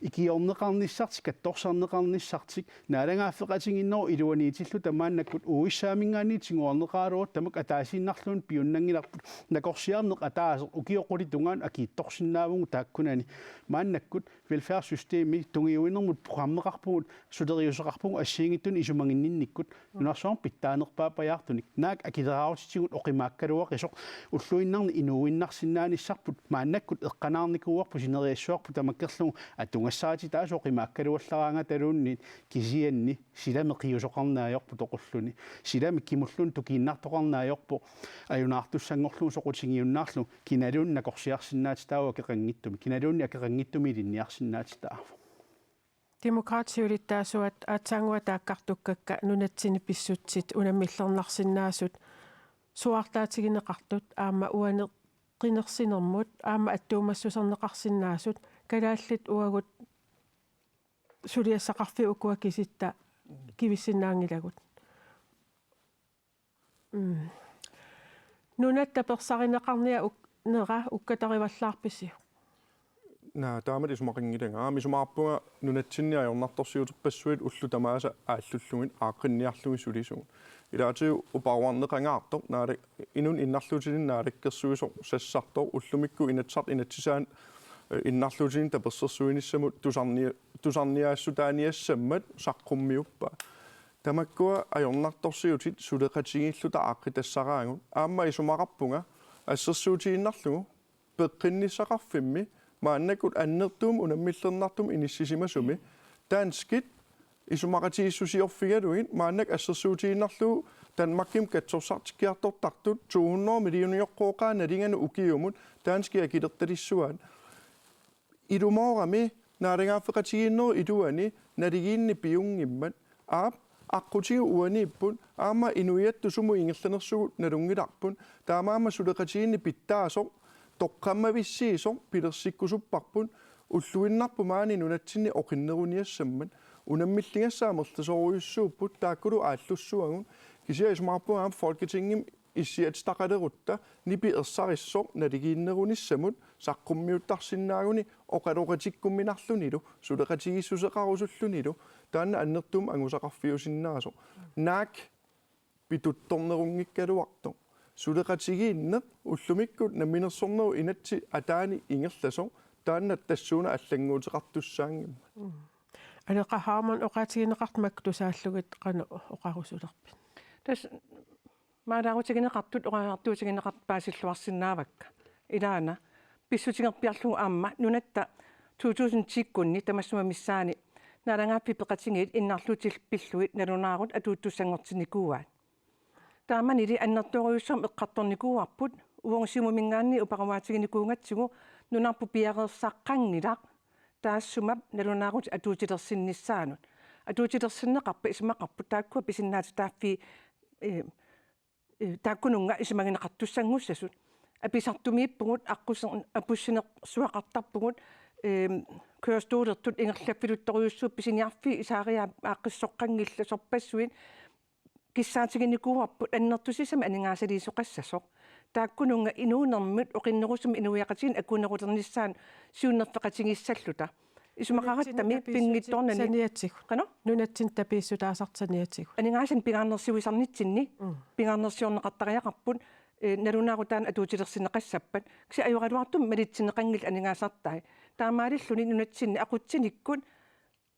ikiorneqarnissartik, katsorsarneqarnissartik, naalagaaffeqatigiinnerup iluaniitilluta maannakkut U S A-minngaanniit tiguarneqaraluarutta tamakku ataasiinnarluunniit piunnanngilarput, nakorsiarneq ataaseq ukiut qulit tungaanut akiitsorsinnaavugut taakkunani. Maannakkut velfærdssystemi tungiuinermut programmeqarpugut, suleriuseqarpugut assigiinngitsunik isumaginninnikkut, nunarsuarmi pitsaanerpaappajaartunik, naak akileraarutitigut oqimaakkaluaqisoq, ulluinnarni inuuinnarsinnaanissarput, maannakkut eqqanaarnikuuarput, sineriassuarput tamakkerlugu atugassarititaasut oqimaakkaluallaraangataluunniit, kisianni silami qiusoqarneq ajorpoq toqulluni, silami kimulluni tukiinnartoqarneq ajorpoq, ajunaartussanngorlugu soqutigiunnaarlugu, kinaluunniit nakorsiarsinnaatitaavoq akeqanngitsumik, kinaluunniit akeqanngitsumik ilinniarsinnaatitaavoq. Demokraatit siulittaasuat aatsaannguaq taakkartukkakka nunatsinni pissutsit unammillernarsinnaasut suaartaatigineqartut aamma uani qinersinermut aamma attuumassuserneqarsinnaasut kalaallit uagut suliassaqarfiit ukua kisitta kivissinnaanngilagut. Mm. Nunatta tapersarineqarnianera uk-, nera ukkatarivallaarpisiuk? Naa, taamatut isumaqanngilanga. Aamma isumaqarpunga nunatsinni ajornartorsiuterpassuit ullut tamaasa aallullugit aaqqinniarlugit sulisugut. Ilaatigut uparuarneqangaartoq, naala-, inunnut innarluutilinnut naalakkersuisoq sassartoq, ullumikkut Inatsisartut inatsisaannut, eh, innarluutilinnut tapersersuinissamut tusarni-, tusarniaassutaaniassammat saqqummiuppaa. Tamakkua ajornartorsiutit suleqatigiilluta aaqqitassaraagut. Aamma isumaqarpunga assersuutigiinnarlugu peqqinnissaqarfimmi maannakkut annertuumik unammillernartumik inissisimasumi danskit isumaqatigiissusiorfigalugit maannakkut assersuutigiinnarlugu Danmarkimut katsorsartikkiartortartut to hundrede millionioqqooqaat nalinganut ukiumut danskit akilertalissuaat. Ilumoorami naalagaaffeqatigiinnerup iluani naligiinneq piunngimmat, aap, aqqutigut uaniipput, aamma inuiattut sumut ingerlanersugut nalunngilarput, taamaammat suleqatigiinneq pitsaasoq, toqqammavissiisoq pilersikkusupparput, ulluinnarput maani nunatsinni oqinneruniassammat, unammilligassaat amerlasoorujussuupput, taakkulu aallussuagut, kisianni isumaqarpunga aamma Folketingimi issiatitaqalerutta nipi ersarissoq naligiinnerunissamut saqqummiuttarsinnaaguni oqaloqatikkumminarlunilu, suleqatigiissuseqarusullunilu, taanna annertuumik angusaqarfiusinnaasoq. Naak pituttornerunngikkaluartoq. Suleqatigiinneq ullumikkut namminersornerup inatsit ataani ingerlasoq, taanna tassuuna allannguuteqartussaanngimmat. Mm. Aleqa Hammond, oqaatigineqartut makku tusaallugit qanoq oqarusulerpit? Tassa maalaarutigineqartut, oqariartuutigineqartut paasilluarsinnaavakka. Ilaana pissutigerpiarlugu aamma nunatta to tusind ti-kkunni tamassuma missaani naalagaaffiit peqatigiit innarluutillit pillugit nalunaarut atuuttussanngortinnikuuaat. Taamanili annertoorujussuarmik eqqartornikuuarput, uagut Siumuminngaanniit uparuaatiginikuugatsigu nunarput piareersaqqanngilaq taassuma nalunaarutit atuutilersinnissaannut. Atuutilersinneqarpat isumaqarput taakkua pisinnaatitaaffii, eh, eh, taakkununnga isumagineqartussanngussasut. Apisartumiippugut, aqquser-, apussinersuaqartarpugut, eh, kørestolertut ingerlaffiluttorujussuupput, pisiniarfiit isaariaa aaqqissoqqanngillat, sorpassuit kissaatiginikuuarput annertusisamik aningaasaliisoqassasoq. taakkununnga inuunermut oqinnerusumik inuiaqatigiinnut akuunerulernissaanut siunnerfeqatigiissalluta. Isumaqarattami pinngitsoornani. Saniatigut. Qanoq? Nunatsinni tapiissutaasartut saniatigut. Aningaasanik pingaarnersiuisarnitsinni, mm, pingaarnersiorneqartariaqarput, eh, nalunaarutaannik atuutilersinneqassappat. Kisianni ajoraluartumik malitsinneqanngillat aningaasartai. Taamaalilluni nunatsinni aqutsinikkut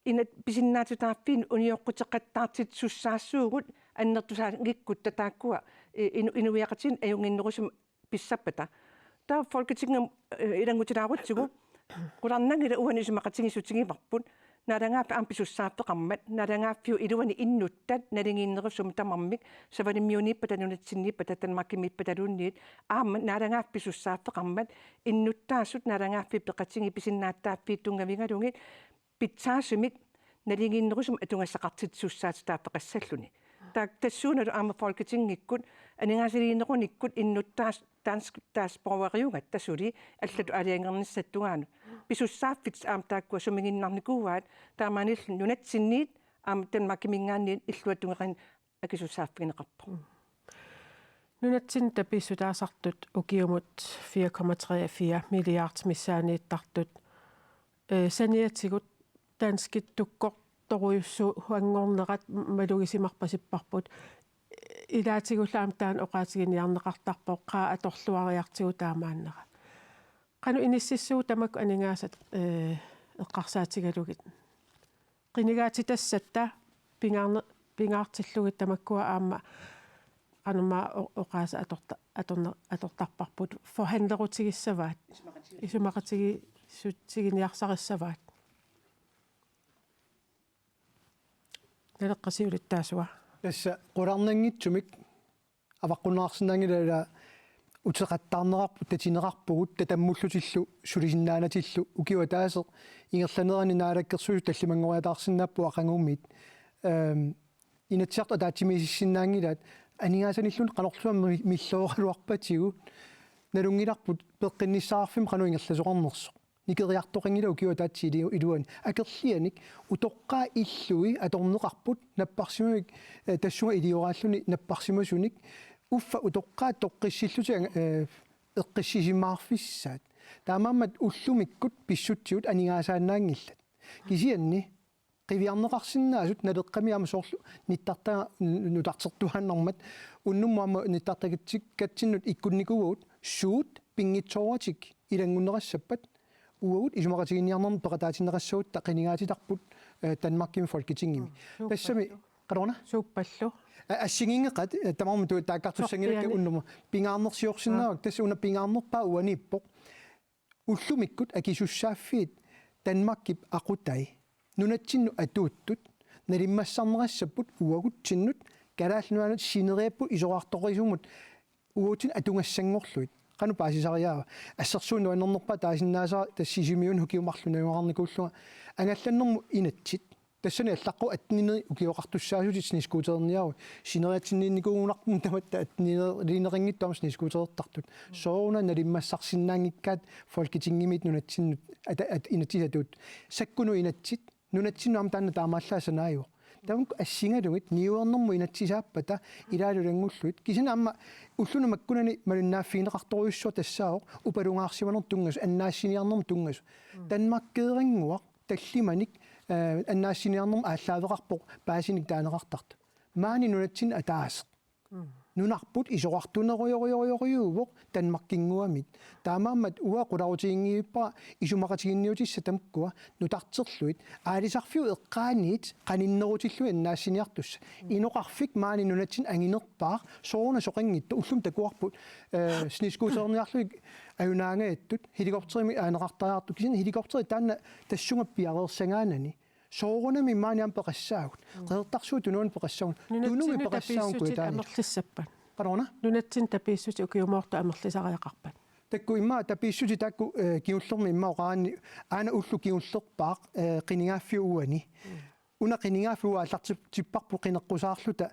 inat pisinnaatitaaffiit unioqquteqattaartitsisussaassuugut annertusaanngikkutta taakkua, eh, inu-, inuiaqatigiinnut ajunnginnerusumik pissappata. Taava Folketingimi, eh, ilanngutilaarutsigu, qularnanngilaq uani isumaqatigiissutigivarput, naalagaaffik aamma pisussaaffeqarmat, naalagaaffiup iluani innuttat naligiinnerusumik tamarmik, Savalimmiuniippata, nunatsinniippata, Danmarkimiippataluunniit, aamma naalagaaffik pisussaaffeqarmat, innuttaasut naalagaaffiit peqatigiit pisinnaatitaaffiit tunngavigalugit, pitsaasumik naligiinnerusumik atugassaqartitsisussaatitaaffeqassalluni. Taak-, tassuunalu aamma Folketingikkut, aningaasaliinerunikkut innuttaasut dansk statsborgeriugatta suli allatut aalajangernissatut tungaanut. Pisussaaffik aamma taakkua sumiginnarnikuuaat, taamaalilluni nunatsinniit aamma Danmarkiminngaanniit illuatungeqin-, akisussaaffigineqarpoq. Mm. Nunatsinni tapiissutaasartut ukiumut fire komma tre fire milliard missaaniittartut, eh, saniatigut danskit tukkortorujussuanngornerat malugisimarpasipparput. Ilaatigullu aamma taanna oqaatiginiarneqartarpoq, qaa atorluariartigu taamaannera. Qanoq inississuugut tamakku aningaasat, eh, eqqarsaatigalugit? Qinigaatitassatta pingaarne-, pingaartillugit tamakkua aamma qanormaa o-, oqaasii atorta-, atorne-, atortarparput, forhandlerutigissavaat. Isumaqatigiissutiginiarsarissavaat. Naleqqap siulittaasua. Tassa qularnanngitsumik avaqqunneqarsinnaanngilaq, ila uteqattaarneqarput, tatineqarpugut, tatamullutillu, sulisinnaanatillu, ukioq ataaseq ingerlanerani Naalakkersuisut tallimanngoriataarsinnaapput aqagumiit. Ehm, Inatsisartut ataatsimiisissinnaanngilaat, aningaasanilluunniit qanorluunniit mi-, millooraluarpatigut, nalunngilarput peqqinnissaqarfimmik qanoq ingerlasoqarnersoq. Nikeriartoqanngilaq ukioq ataatsip ili-, iluani. Akerlianik utoqqaat illui atorneqarput napparsimavik, eh, tassunga ilioraalluni napparsimasunik, uffa utoqqaat toqqissillutik, eh, eqqissisimaarfissaat. Taamaammat ullumikkut pissutsigut aningaasaannaanngillat. Kisianni qiviarneqarsinnaasut Naleqqami aamma soorlu nittartagaq nutartertuaannarmat, unnummut aamma nittartagatsinnut ikkunnikuuagut, suut pinngitsooratik ilanngunneqassappat, uagut isumaqatiginninniarnermut peqataatinneqassagutta qinigaatitarput, eh, Danmarkimi Folketingimi. Mm, tassami, suuppallu? Qanoruna? Suuppallu? A-, assigiinngeqaat, eh, tamarmik tu-, taakkartussanngilakka. Sorpiani. Unnummut. Pingaarnersiorsinnaavakka, aa, tassa una pingaarnerpaaq uaniippoq. Ullumikkut akisussaaffiit Danmarkip aqutai nunatsinnut atuuttut nalimmassarneqassapput uagutsinnut Kalaallit Nunaannut sineriapput isorartoqisumut uagutsinnut atugassanngorlugit. Qanoq paasisariaava? Assersuut nuannernerpaaq taasinnaasara tassa Sisimiuni ukiut marluk najugaqarnikuullunga, angallannermut inatsit. Tassani allaqqavoq atteninerit ukioqartussaasutit snescootererniaruit. Sineriatsinniinnikuugunarpoq tamatta attenilineqanngitsoq aamma snescooterertartut. Sooruna nalimmassarsinnaanngikkaat Folketingimiit nunatsinnut ata-, at-, inatsisartut. Sakkunut inatsit, nunatsinnut aamma taanna taamaallaat sanaajuvoq. Tamakku assigalugit niuernermut inatsisaappata ilaalu ilanngullugit. Kisianni aamma ulluni makkunani malinnaaffigineqartorujussuaq tassaavoq upalungaarsimanermut tunngasut, annaassiniarnermut tunngasut. Mm. Danmarkeerannguaq tallimanik, eh, annaassiniarnermut aallaaveqarpoq paasinik taaneqartartut. Maani nunatsinni ataaseq. Mm. Nunarput isorartunerujorujorujuuvoq Danmarkinnguamit. Taamaammat uanga qularutiginngivippara isumaqatiginniutissat tamakkua nutarterlugit, aalisarfiup eqqaaniit qaninnerutillugit annaassiniartussat. Mm. Inoqarfik maani nunatsinni anginerpaaq, sooruna soqanngitsoq, ullumi takuarput, eh, snescootererniarlugit ajunaangajattut, helikopterimik aaneqartariaqartut, kisianni helikopteri taanna tassunga piareersagaanani. Soorunami maani aamma peqassaagut. Mm. Qeqertarsuup Tunuani peqassaagut. Tunumi peqassaagut kujataani. Nunatsinni tapiissutit amerlissappat? Qanoruna? Nunatsinni tapiissutit ukiumoortut amerlisariaqarpat? Taakku immaqa tapiissutit taakku, eh, kingullermi immaqa oqaraanni aana ulloq kingullerpaaq, eh, qinigaaffiup uani. Mm. Una qinigaaffiup uani aallartipparput qineqqusaarluta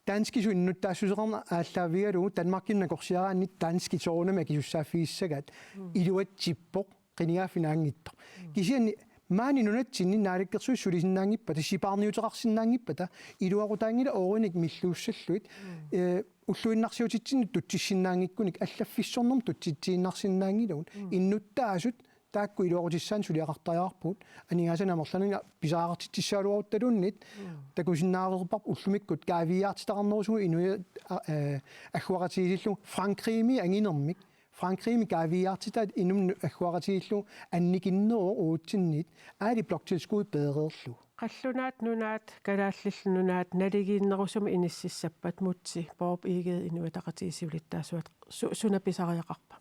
danskisut innuttaassuseqarneq aallaavigalugu Danmarkimut nakorsiaraanni danskit soorunami akisussaaffigissagaat. Mm. Iluatsippoq. Qinigaaffik naanngitsoq. Mm. Kisianni maani nunatsinni naalakkersuisut sulisinnaanngippata, sipaarniuteqarsinnaanngippata, iluaqutaanngilaq oorinik milluussallugit, mm, eh, ulluinnarsiutitsinnut tutsissinnaanngikkunik allaffissornermut tutsitsiinnarsinnaanngilagut. Mm. Innuttaasut taakku iluaqutissaannik suliaqartariaqarpugut. Aningaasanik amerlanerit pisariaqartitsissagaluaruttaluunniit. Mm. Takusinnaareerparput ullumikkut kaaviiaartitaqarnerusugut inuiaat, a-, eh, agguaqatigiillugu Frankrigimi anginermik. Frankrigimi kaaviiaartitaat inunnut agguaqatigiillugu annikinneruvoq uatsinnit, aali bloktilskud peereerlugu. Qallunaat Nunaat, Kalaallit Nunaat naligiinnerusumik inississappat Múte Bourup Egede Inuit Ataqatigiit siulittaasuat, su-, suna pisariaqarpa?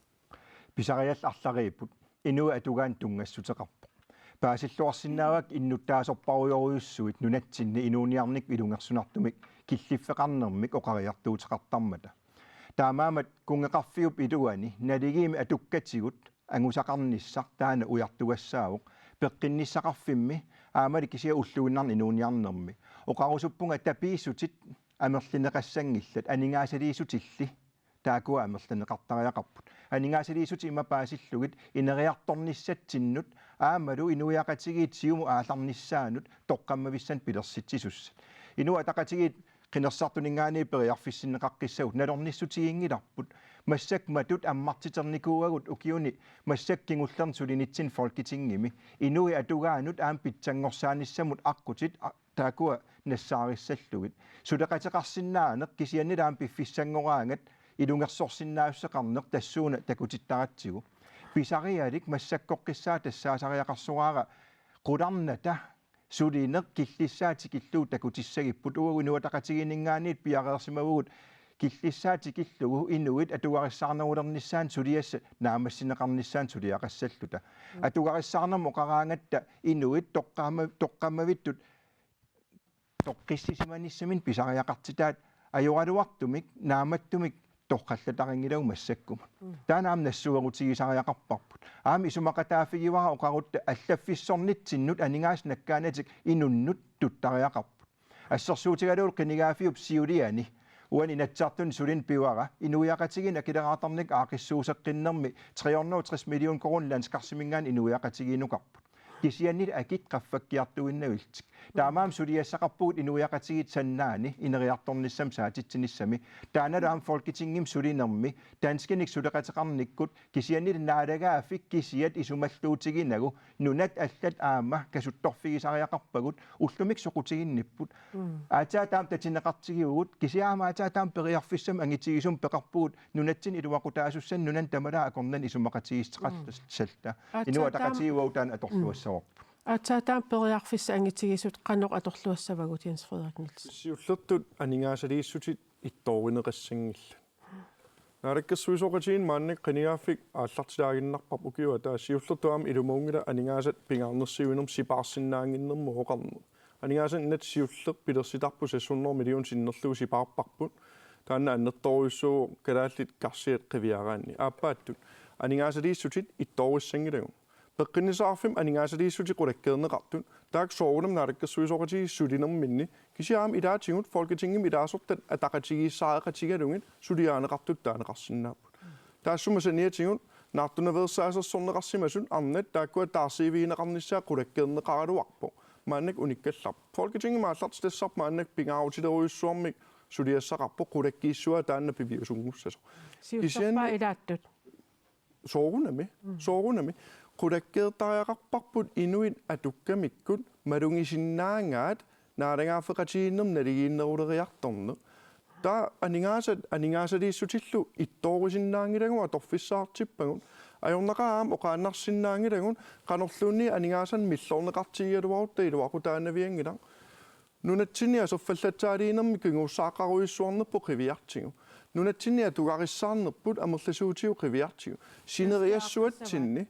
Pisariallit arlariipput, inuit atugaannut tunngassuteqarpoq. Paasilluarsinnaavakka innuttaasorparujorujussuit nunatsinni inuuniarnikkut ilungersunartumik killiffeqarnermik oqariartuuteqartarmata. Taamaammat kunngeqarfiup iluani naligiimmik atukkatigut angusaqarnissaq taanna ujartugassaavoq peqqinnissaqarfimmi aammali kisianni ulluinnarni inuuniarnermi. Oqarusuppunga tapiissutit amerlineqassanngillat, aningaasaliissutilli taakkua amerlineqartariaqarput. Aningaasaliissutit ima paasillugit ineriartornissatsinnut aammalu inuiaqatigiit siumut aallarnissaannut toqqammavissanik pilersitsisussat. Inuit Ataqatigiit qinersisartuninngaanniit periarfissinneqaqqissagut nalornissutiginngilarput. Massakkut matut ammartiternikuuagut ukiuni massakkut kingullerni sulinitsinni Folketingimi. Inuit atugaannut aamma pitsanngorsaanissamut aqqutit a-, taakkua nassaarissallugit. Suleqateqarsinnaaneq kisiannili aamma piffissanngoraangat ilungersorsinnaassuseqarneq tassuuna takutittaratsigu. Pisarialik massakkoqqissaaq tassaasariaqarsoraara qularnata sulineq killissaat tikillugu takutissagipput, uagut Inuit Ataqatigiinninngaanniit piareersimavugut killissaat tikillugu inuit atugarissaarnerulernissaannut suliassat naammassineqarnissaannut suliaqassalluta. Mm. Atugarissaarnermut oqaraangatta inuit toqqaama-, toqqammavittut toqqissisimanissaminnik pisariaqartitaat ajoraluartumik naammattumik torrallatarinngilagut massakkumut. Mm. Taanna aamma nassuerutigisariaqarparput. Aamma isumaqataaffigivara oqarutta allaffissornitsinnut aningaasat nakkaannatik inunnut tuttariaqarput. Assersuutigalugu qinigaaffiup siuliani uani Inatsisartuni sulineq pivara inuiaqatigiinni akileraartarnikkut aaqqissuusseqqinnermi tre hundrede og tres million koruunit landskarsimingaanniit inuiaqatigiinnukarput. Kisiannili akit qaffakkiartuinnavillutik. Taamaammat suliassaqarpugut inuiaqatigiit sannaani ineriartornissamik saatitsinissami. Taannalu aamma Folketingimi sulinermi danskinik suleqateqarnikkut kisiannili naalagaaffik kisiat isumalluutiginagu nunat allat aamma kasuttorfigisariaqarpagut ullumikkut soqutiginnipput. Mm. Aatsaat taama tatineqartigivugut, kisianni aamma aatsaat taama periarfissamik angitigisumik peqarpugut nunatsinni iluaqutaasussanik nunani tamalaat akornanni isumaqatigiissuteqartalluta. Mm. Aatsaat taama Inuit Ataqatigiit uagut taanna atorluassavarput. Aatsaat taama periarfissat angitigisut qanoq atorluassavagut, Jens Frederik Nielsen? Siullertut aningaasaliissutit ittoorineqassanngillat. Naalakkersuisooqatigiinni maannakkut qinigaaffik aallartilaaginnarparput ukiup ataatsip, siullertut aamma ilumoorlunga aningaasat pingaarnersiuinermut sipaarsinnaannginnermut oqarneq. Aningaasanik nat siulleq pilersitarput seks hundrede millionit sinnerlugit sipaarparput. Taanna annertoorujussuuvoq kalaallit karsiat qiviaraanni. Aappaattut aningaasaliissutit ittoorissanngillat. Peqqinnissaqarfimmut aningaasaliissutit qulakkeerneqartut, taakku soorunami naalakkersuisooqatigiit sulinerminni, kisianni aamma ilaatigut Folketingimi ilaasortat ataqatigiissareqatigalugit suliarineqartut taaneqarsinnaapput. Taassuma saniatigut naartunaveersaasersorneqarsimasut arnat taakkua taarsiivigineqarnissaat qulakkeerneqaraluarpoq. Maannakkut unikkallarpoq. Folketingimi aallartitassarput maannakkut pingaarutilerujussuarmik suliassaqarpoq qulakkiissuaa taanna piviusunngussasoq. Siullerpaaq Kisianni ilaattut. Soorunami, mm, soorunami. Qulakkeertariaqarparput inuit atukkamikkut malugisinnaagaat naalagaaffeqatigiinnermik naligiinneruleriartorneq. Taava aningaasat, aningaasaliissutillu ittoorisinnaanngilagut atorfissaqartippagut. Ajornaqaaq aamma oqaannarsinnaanngilagut qanorluunniit aningaasanik millorneqartigigaluarutta iluaqutaanavianngilaq. Nunatsinni aserfallatsaaliinermi kinguussaaqqarujussuarnerput qiviartigu. Nunatsinni atugarissaarnerput amerlasuutigut qiviartigu. Sineriassuatsinni.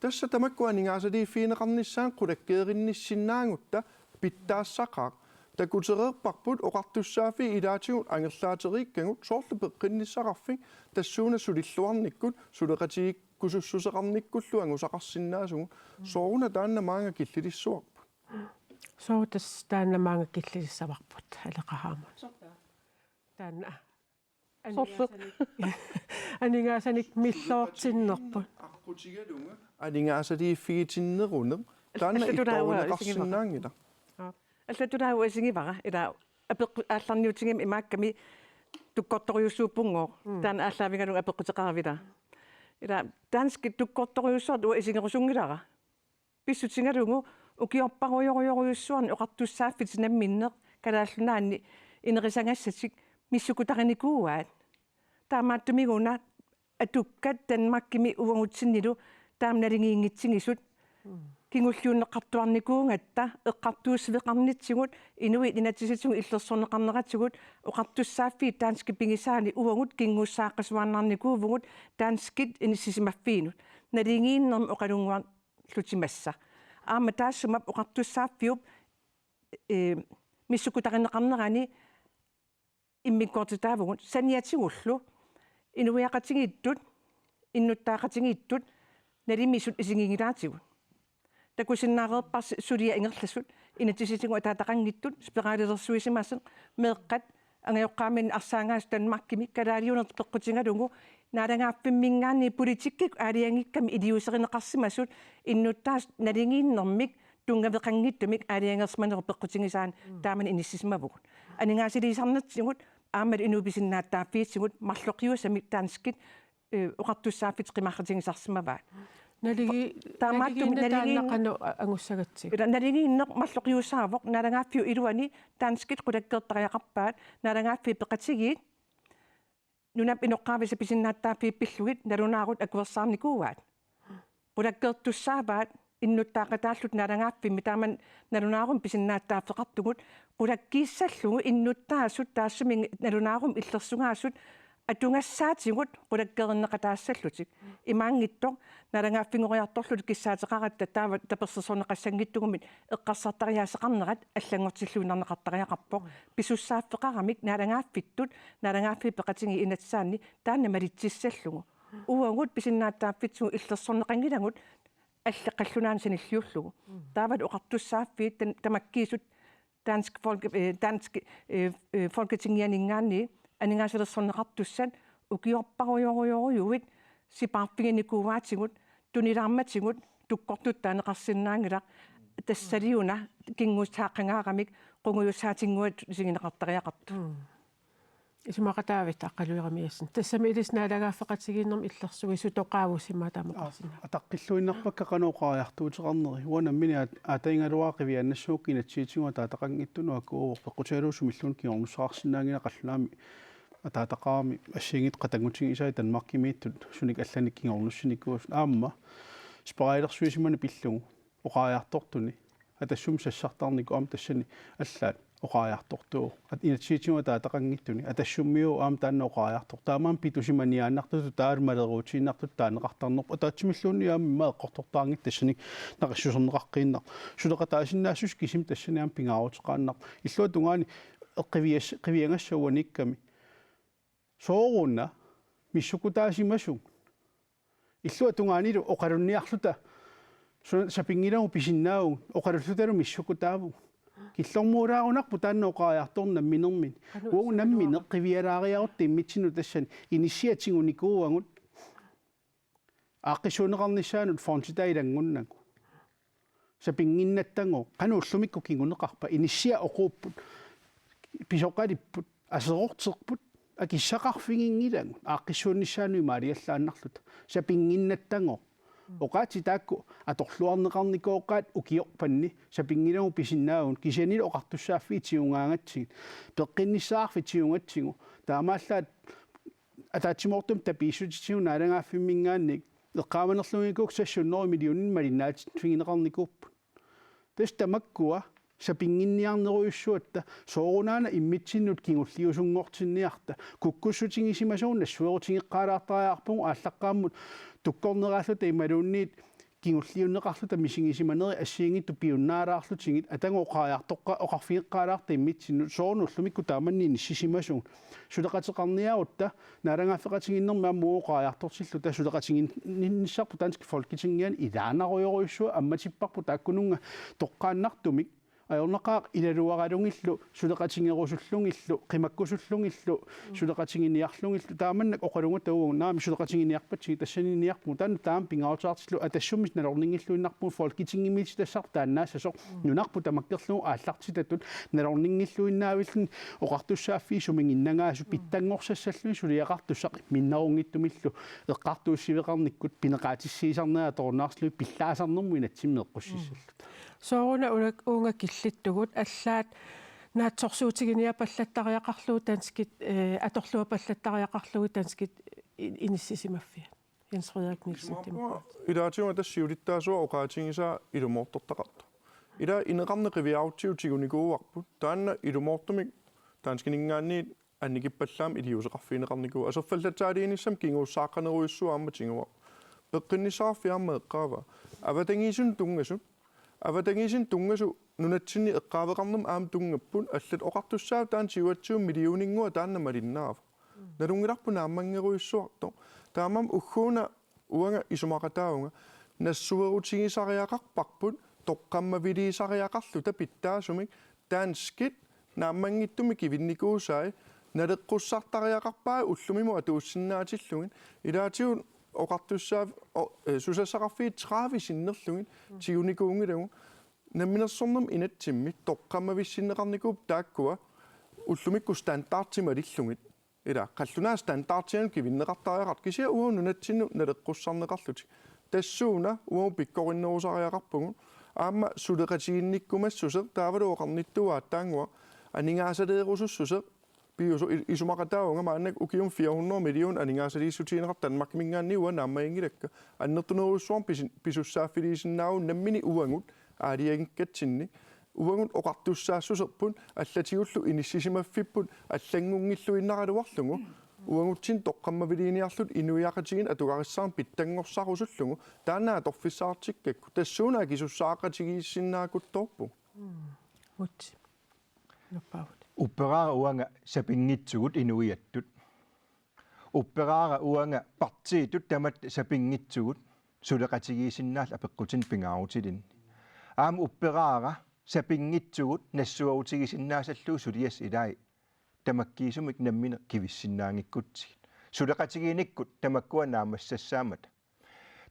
Tassa tamakku aningaasaliiffigineqarnissaat qulakkeerinnissinnaagutta pitsaassaqaaq. Takutereerparput oqartussaaffiit ilaatigut angerlaateriikkagut soorlu peqqinnissaqarfik tassuuna sulilluarnikkut suleqatigiikkusussuseqarnikkullu angusaqarsinnaasugut. Sooruna taanna maanga killilissuarput. Sooq tassa taanna maanga killilissavarput, Aleqa Hammond? Taanna. Sorleq. Aningaasanik, aningaasanik milloortinnerput. Aqqutigalugu aningaasaliiffigitinneruneq. Taanna Allatut aavaa isigivara. Ittoorineqarsinnaanngilaq. Aap. Allatut aavaa isigivara. Ila apeqqut aallarniutigimmata imaakkami tukkortorujussuuppunngooq. Mm. Taanna aallaavigalugu apeqquteqaravit. Ila danskit tukkortorujussuartut uanga isigerusunngilara. Pissutigalugu ukiorparujorujorujussuarnik oqartussaaffitit namminneq Kalaallit Nunaanni inerisagassatik missukkutarinikuuaat. Taamaattumik una atukkat Danmarkimi uagutsinnilu taama naligiinngitsigisut. Mm. Kingulliunneqartuarnikuugatta eqqartuussiveqarnitsigut inuit inatsisitigut illersorneqarneratigut oqartussaaffiit danskit pigisaanni uagut kingussaaqqasuaannarnikuuvugut danskit inissisimaffiinut. Naligiinnermik oqalunnguarlutik massa. Aamma taassuma oqartussaaffiup, eh, missukkutarineqarnerani immikkoortitaavugut saniatigullu inuiaqatigiittut, innuttaaqatigiittut nalimisut isiginngilaatigut. Takusinnaareerparsi suliat ingerlasut, inatsisitigut ataataqanngitsut, spiralilersuisimasut, meeqqat angajoqqaaminnut arsaangaasut Danmarkimi, kalaaliunertut peqqutigalugu, naalagaaffimminngaanniit politikkikkut aalajangikkami iliuuserineqarsimasut, innuttaasut naligiinnermik tunngaveqanngitsumik aalajangersimanerup peqqutigisaani. Mm. Taamani inissisimavugut. Aningaasaliisarnertigut aammalu inuit pisinnaatitaaffiitigut marloqiusamik danskit, eh, oqartussaaffiit qimarratigisarsimavaat. Naligi-, taamaattumik naligiinneq taanna naligiin-, qanoq a-, angussagatsigu? Ila naligiinneq marloqiusaavoq, naalagaaffiup iluani danskit qulakkeertariaqarpaat, naalagaaffiit peqatigiit nunap inoqqaavisa pisinnaatitaaffiit pillugit nalunaarut akuersaarnikuuaat. Qulakkeertussaavaat innuttaaqataallutik naalagaaffimmi, taamani nalunaarumik pisinnaatitaaffeqartugut, qulakkiissallugu innuttaasut taassuma nalunaarumik illersugaasut atugassaatigut qulakkeerinneqataassallutik. Imaanngitsoq naalagaaffinngoriartorlutik kissaateqaratta taava tapersersorneqassanngitsugumik eqqarsartariaaseqarnerat allanngortilluinnarneqartariaqarpoq. Pisussaaffeqaramik naalagaaffittut, naalagaaffiit peqatigiit Inatsisaanni taanna malitsissallugu. Uagut pisinnaatitaaffitsigut illersorneqanngilagut alla qallunaanut sanilliullugu. Mm. Taavalu oqartussaaffiit tan-, tamakkiisut dansk folke-, eh, dansk, eh, eh, Folketingianinngaanniit aningaasalersorneqartussat ukiorparujorujorujuit sipaarfiginikuuaatigut, tunilaarmatigut tukkortutut taaneqarsinnaanngilaq, tassaliuna kingussaaqqangaaramik qungujussaatinnguatut isigineqartariaqartut. Mm. Isumaqataavit Aqqalueramiassen. Tassami ilissi naalagaaffeqatigiinnermi illersuisutoqaavusi aamma taama oqarsinnaavit. Ataqqilluinnarpakka qanoq oqariartuuteqarneri. Uanga nammineq aat-, aatagigaluara qiviarnassagukkit inatsisitigut ataataqanngitsut, nuakkuuvoq peqqutigalugu sumilluunniit kingornussaqarsinnaanngilaq qallunaami ataataqarami assigiinngitsut qatanngutigisai Danmarkimiittut sunik allanik kingornussinikuusut. Aamma spiralilersuisimaneq pillugu oqariartortuni Atassummi sassartarnikoq aamma tassani allaat oqariartortuuvoq. At-, inatsisitigut ataataqanngitsuni. Atassummiuvoq aamma taanna oqariartortoq. Taamaammat pitusimaniaannartutut taavalu maleruutiinnartutut taaneqartarnerput. Ataatsimilluunniit aamma immaqa eqqortortaqanngitsoq tassani naqissuserneqaqqiinnartoq. Suleqataasinnaassuseq kisimik tassani aamma pingaaruteqaannarpoq. Illuatungaani eqqivias-, qiviagassat uaniikkami. Sooruna missukkutaasimasunga. Illuatungaanilu oqalunniarluta su-, sapinngilagut pisinnaavugut, oqalullutalu missukkutaavugut. Killormuulaarunarpoq taanna oqariartorneq namminermini. Qanoq uagut nammineq qivialaariarutta immitsinnut tassani inissiat tigunikuuagut aaqqissuunneqarnissaanut fonditaa ilanngunnagu. Sapinnginnattagooq, qanoq ullumikkut kinguneqarpa, inissiat oquupput, pisoqalipput, aserorterput, akissaqarfiginngilagut, aaqqissuunnissaanut imaaliallaannarluta. Sapinnginnattagooq. Oqaatsit taakku atorluarneqarnikooqaat ukiorpanni, sapinngilagut pisinnaavugut, kisiannili oqartussaaffiit tigugaagatsigit, peqqinnissaqarfik tigugatsigu, taamaallaat ataatsimoortumik tapiissutitigut naalagaaffimminngaanniit eqqaamanerlugit uku seks hundrede millioner malinnaatitsigineqarnikuupput. Tassa tamakkua sapinnginniarnerujussuatta soorunaana immitsinnut kingulliusunngortinniarta. Kukkussutigisimasagut nassuerutigeqqaalaartariaqarpugut aallaqqaammut tukkorneraalluta imaluunniit kingulliunneqarluta misigisimanerit assigiinngitsut piunnaalaarlutigit, atagu oqariartoqqa-, oqarfigeqqaalaarta immitsinnut sooruna ullumikkut taamanna inissisimasugut. Suleqateqarniarutta naalagaaffeqatigiinnermi aamma uagut oqariartortilluta suleqatigiinnissarput danskit Folketingiani ilaannarujorujussuaq ammatipparput taakkununnga toqqaannartumik Ajornaqaaq ilaluaralugillu, suleqatigerusullugillu, qimakkusullugillu, suleqatiginiarlugillu, taamannak oqalunngilaq uagut, naamik, suleqatiginiarpatsigit, tassaniinniarpugut, taanna taama pingaaruteqartillugu, Atassummi nalorninngilluinnarpugut, Folketingimiititassaq taannaassasoq, nunarput tamakkerlugu aallartitatut nalorninngilluinnaavilluni, oqartussaaffiit sumiginnagaasut, mm, pitsanngorsassallutik suliaqartussaq minnerunngitsumillu eqqartuussiveqarnikkut pineqaatissiisarnerat atorunnaarsillugu pillaasarnermut inatsimmi eqqussissalluta. Sooruna una-, uunga killittugut, allaat naatsorsuutiginiappallattariaqarlugu danskit, eh, atorluappallattariaqarlugu danskit i-, inissisimaffiat. Jens Frederik Nielsen, isumaqarpunga Demokrat. Ilaatigut tassa siulittaasuat oqaatigisaa ilumoortortaqartoq. Ila ineqarneq qiviarutsigu tigunikuuarput. Taanna ilumoortumik danskininngaanniit annikippallaamik iliuuseqarfigineqarnikuuvoq. Aserfallatsaaliinissamut kinguussaaqqanerujussuaq aamma tiguarput. Peqqinnissaqarfik aamma eqqaavaa. Avatangiisinut tunngasut. Avatangiisinut tunngasut nunatsinni eqqaaveqarnermut aamma tunngapput. Allat oqartussaapput taanna tiguatsigu millioninngua taanna malinnaavoq. Nalunngilarput naammanngerujussuartoq. Taamaammat ugguuna uanga isumaqataavunga nassuerutigisariaqarparput toqqammaviliisariaqarluta pitsaasumik danskit naammanngitsumik kivinnikuusai naleqqussartariaqarpai ullumimut atuussinnaatillugit. Ilaatigut oqartussaaf-, o-, eh, susassaqarfiit tredive sinnerlugit tigunikuunngilagut. Namminersornermi inatsimmi toqqammavissinneqarnikuupput taakkua ullumikkut standardit malillugit. Ila qallunaat standardianut kivinneqartariaqartut, kisianni uagut nunatsinnut naleqqussarneqarlutik. Tassuuna uagut pikkorinnerusariaqarpugut. Aamma suleqatiginnikkumassuseq taavalu oqarnittut aatsaannguaq aningaasaleerusussuseq piviusoq i-, isumaqataavunga maannakkut ukiumut fire hundrede million aningaasaliissutigineqartut Danmarkiminngaanniit uanga naammaginngilakka. Annertunerujussuarmik pisi-, pisussaaffiliisinnaavugut nammineq uagut aalajangikkatsinnik. Uagut oqartussaassuserput allatigullu inissisimaffipput allanngunngilluinnaraluarlugu. Uagutsinni toqqammaviliiniarluta inuiaqatigiinni atugarissaarneq pitsanngorsarusullugu. Taanna atorfissaqartikkakku. Tassuuna akisussaaqqatigiissinnaakuttoorpugut. Mm. Mut. Nuppaavutit. Upperaara uanga sapinngitsugut inuiattut. Upperaara uanga partiitut tamatta sapinngitsugut suleqatigiissinnaalluta apeqqutinik pingaarutilinnik. Aamma upperaara sapinngitsugut nassuerutigisinnaassallugu suliassat ilaat tamakkiisumik nammineq kivissinnaanngikkutsigit. Suleqatigiinnikkut tamakkua naammassassaammata.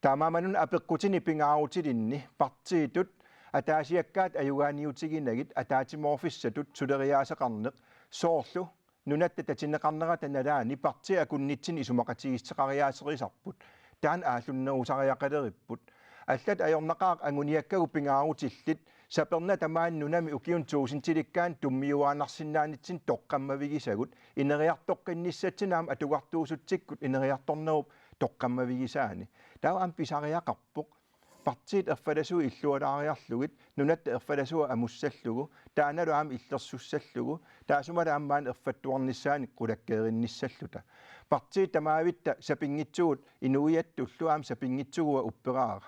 Taamaammat una apeqqutinik pingaarutilinnik partiitut ataasiakkaat ajugaaniutiginagit ataatsimoorfissatut suleriaaseqarneq soorlu nunatta tatineqarnerata nalaani partiit akunnitsinni isumaqatigiissuteqariaaserisarput. Taanna aallunnerusariaqaleripput. Allat ajornaqaaq anguniakkagut pingaarutillit sapernata maani nunami ukiuni tuusintilikkaani tummiuaannarsinnaanitsinni toqqammavigisagut ineriartoqqinnissatsinnut aamma atugartuusutsikkut ineriartornerup toqqammavigisaani. Taava aamma pisariaqarpoq. Partiit erfalasuut illualaariarlugit, nunatta erfalasuut amussallugu, taannalu aamma illersussallugu, taassumalu aamma maani erfattuarnissaanik qulakkeerinnissalluta. Partiit tamaavitta sapinngitsugut inuiattullu aamma sapinngitsugut upperaara.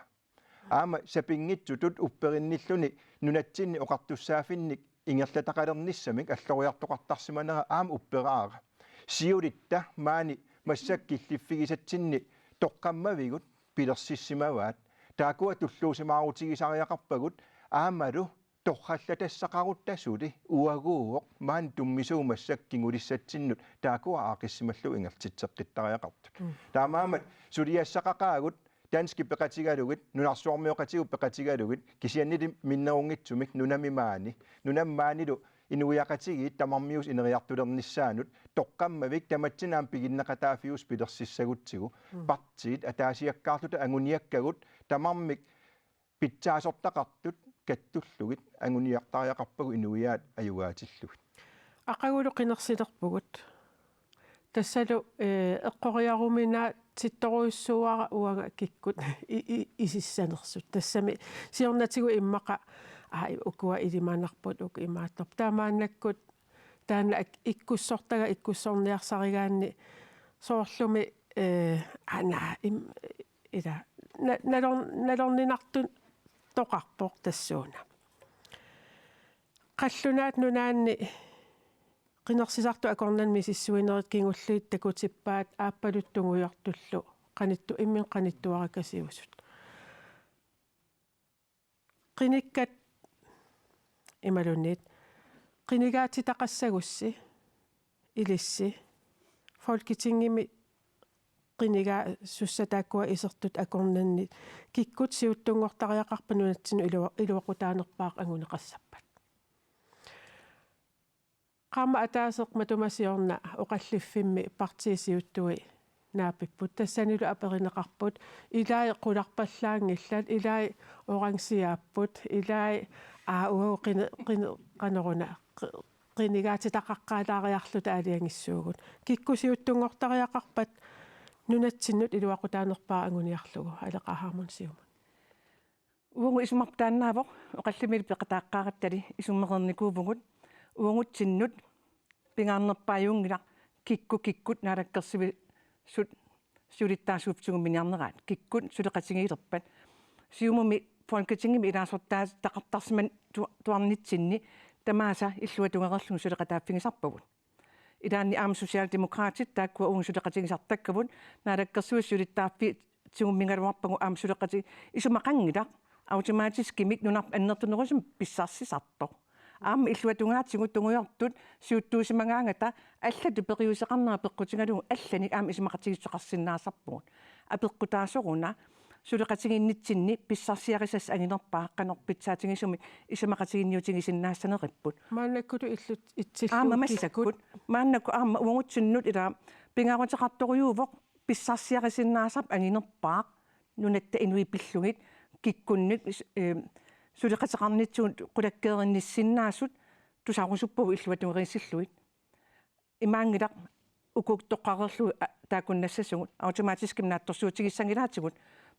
Aamma sapinngitsutut upperinnilluni nunatsinni oqartussaaffinnik ingerlataqalernissamik alloriartoqartarsimanera aamma upperaara. Siulitta maani massakkut killiffigisatsinni toqqammavigut pilersissimavaat. Taakkua tulluusimaarutigisariaqarpagut aammalu torrallatassaqarutta suli uaguuvoq maani tummisut massakkut kingulissatsinnut taakkua aaqqissimallugu ingerlatitseqqittariaqartut. Mm. Taamaammat suliassaqaqaagut danskit peqatigalugit, nunarsuarmioqatigut peqatigalugit, kisiannili minnerunngitsumik nunami maani. Nunami maanilu inuiaqatigiit tamarmiusut ineriartulernissaannut, toqqammavik tamatsinnut aamma piginneqataaffiusut pilersissagutsigu. Mm. Partiit ataasiakkaarluta anguniakkagut, tamarmik pitsaasortaqartut kattullugit anguniartariaqarpagut inuiaat ajugaatillugit. Aqagulu qinersilerpugut. Tassalu, eh, eqqoriaruminaatsittorujussuuara uanga kikkut i-, i-, isissanersut. Tassami siornatigut immaqa, aa, ukua ilimanarput, uku imaattorput. Taamaannakkut taanna ak-, ikkussortaga ikkussorniarsarigaanni soorlumi, eh, ana, im-, ila, na-, nalor-, nalorninartutoqarpoq tassuuna. Qallunaat Nunaanni qinersisartut akornanni misissuinerit kingulliit takutippaat aappaluttunnguujartullu qanittu-, imminut qanittuarakasiusut. Qinikkat imaluunniit qinigaatitaqassagussi ilissi Folketingimi qinigaasussat taakkua isertut akornanni kikkut siuttunngortariaqarpat nunatsinnut ilua-, iluaqutaanerpaaq anguneqassappat. Qaammat ataaseq matuma siorna oqalliffimmi partiit siuttui naapipput. Tassanilu aperineqarput: Ilai qularpallaanngillat, ilai orangiaapput, ilai aa uagut qini-, qini-, qanoruna, qi-, qinigaatitaqaqqaalaariarluta aalajangissuugut. Kikkut siuttunngortariaqarpat nunatsinnut iluaqutaanerpaaq anguniarlugu, Aleqa Hammond, Siumut. Uagut isumaqarpoq taannaavoq, oqallimmilu peqataaqqaarattali isummereernikuuvugut. Uagutsinnut pingaarnerpaajuunngilaq kikkut, kikkut naalakkersuisut siulittaasuuffik tigumminiarneraat, kikkut suleqatigiilerpat. Siumumi Folketingimi ilaasortaatitaqartarsiman tu-, tuarnitsinni tamaasa illuatungeriarlugu suleqataaffigisarpagut. Ilaanni aamma Socialdemokraatit taakkua uagut suleqatigisartakkavut, naalakkersuisut siulittaasuuffik tigummigaluarpagut aamma suleqati-, isumaqanngilaq automatiskimik nunarput annertunerusumik pissarsisartoq. Aamma illuatungaatigut tungujortut siuttuusimagaangata allatut periuseqarnerat peqqutigalugu allanik aamma isumaqatigiissuteqarsinnaasarpugut. Apeqqutaasoruna suleqatigiinnitsinni pissarsiarisassat anginerpaaq qanoq pitsaatigisumik isumaqatiginniutigisinnaassaneripput. Maannakkut illut itsillugu. Aamma massakkut. Maannakkut aamma uagutsinnut ilaa pingaaruteqartorujuuvoq pissarsiarisinnaasarput anginerpaaq nunatta inuit pillugit kikkunnit, eh, suleqateqarnitsigut qulakkeerinnissinnaasut tusarusuppagut illuatungeriissillugit. Imaanngilaq uku toqqareerlugit, a, taakkunnassasugut automatiskimik naatsorsuutigissanngilaatigut.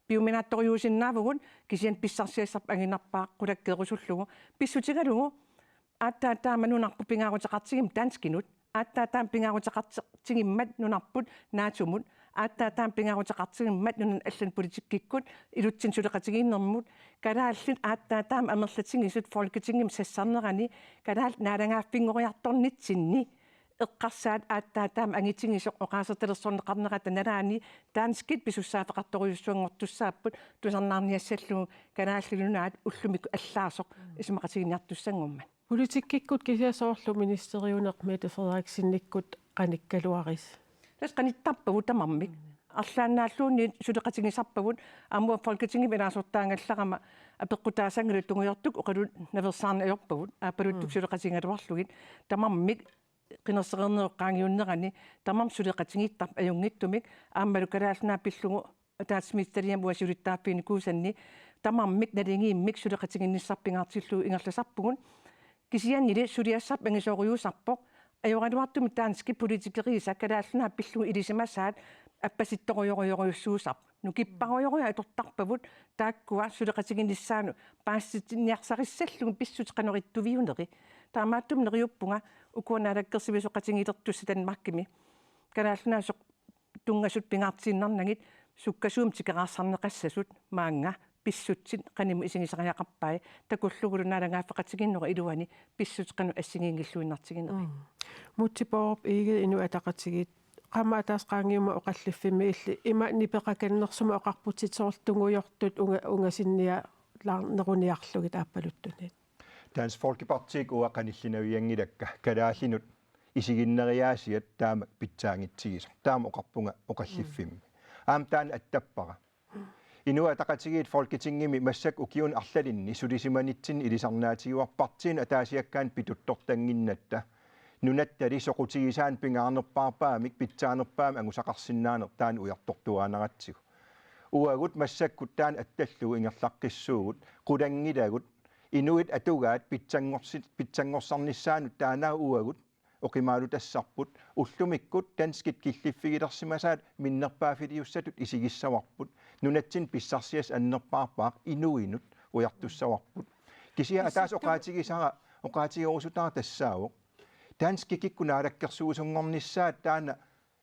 Piuminaattorujuusinnaavugut kisianni pissarsiassarput anginerpaaq qulakkeerusullugu. Pissutigalugu aatsaat taama nunarput pingaaruteqartigimmata danskinut, aatsaat taama pingaaruteqartigimmat nunarput NATO-mut, aatsaat taama pingaaruteqartigimmat nunanut allanut politikkikkut, ilutsinni suleqatigiinnermut, kalaallit aatsaat taama amerlatigisut Folketingimi sassarnerani, kalaallit naalagaaffinngoriartornitsinni eqqarsaat aatsaat taama angitigisoq oqaasertalersorneqarnerata nalaani danskit pisussaaffeqartorujussuanngortussaapput tusarnaarniassallugu Kalaallit Nunaat ullumikkut allaasoq isumaqatiginiartussanngormat. Politikkikkut kisianni soorlu ministeriuneq Mette Frederiksenikkut qanikkaluarisi? Tassa qanittarpagut tamarmik. Arlaannaalluunniit suleqatigisarpagut, aamma Folketingimi ilaasortaagallarama apeqqutaasanngilagut tungujortut oqaluunniit naveersaarneq ajorpagut, aappaluttukkut suleqatigigaluarlugit, tamarmik qinersereernerup qaangiunnerani tamarmik suleqatigiittarput ajunngitsumik, aammalu Kalaallit Nunaat pillugu ataatsimiititaliami uanga siulittaaffiginikuusanni tamarmik naligiimmik suleqatigiinnissarput pingaartillugu ingerlasarpugut. Kisiannili suliassarput angisoorujuusarpoq, ajoraluartumik danskit politikeriisa Kalaallit Nunaat pillugu ilisimasaat appasittorujorujorujussuusarput. Nukipparujorujoq atortarpagut taakkua suleqatigiinnissaannut paasitsiniarsarissallugu pissutsit qanoq ittuviuneri. Taamaattumik neriuppunga ukua naalakkersuisoqatigiilertussat Danmarkimi Kalaallit Nunaat soq tunngasut pingaartiinnarnagit sukkasuumik tikeraarsaarneqassasut maannga pissutsit qanimut isigisariaqarpai, takullugulu naalagaaffeqatigiinnerup iluani pissutsit qanoq assigiinngilluinnartiginerit. Mm. Múte Bourup Egede, Inuit Ataqatigiit, qaammat ataaseq qaangiummat oqalliffimmi illit ima nipeqakannersumik oqarputit soorlu tungujortut unga-, ungasinnialaarneruniarlugit aappaluttunik. Dansk Folkeparti uanga qanillinavianngilakka kalaallinut isiginneriaasiat taamak pitsaanngitsigisoq. Taama oqarpunga oqalliffimmi. Aamma taanna attappara. Inuit Ataqatigiit Folketingimi massakkut ukiuni arlalinni sulisimanitsinni ilisarnaatigaarput partiinut ataasiakkaanut pituttortannginnatta. Nunattali soqutigisaannik pingaarnerpaarpaamik pitsaanerpaamik angusaqarsinnaaneq taanna ujartortuaannaratsigu. Uagut massakkut taanna attallugu ingerlaqqissuugut, qulanngilagut, inuit atugaat pitsanngorsi-, pitsanngorsarnissaannut taanna uagut oqimaalutassarput, ullumikkut danskit killiffigilersimasaat minnerpaaffiliussatut isigissavarput, nunatsinni pissarsiassaq annerpaarpaaq inuinut ujartussavarput. Kisianni ataaseq oqaatigisara, oqaatigerusutara tassaavoq danskit kikkut naalakkersuisunngornissaat taanna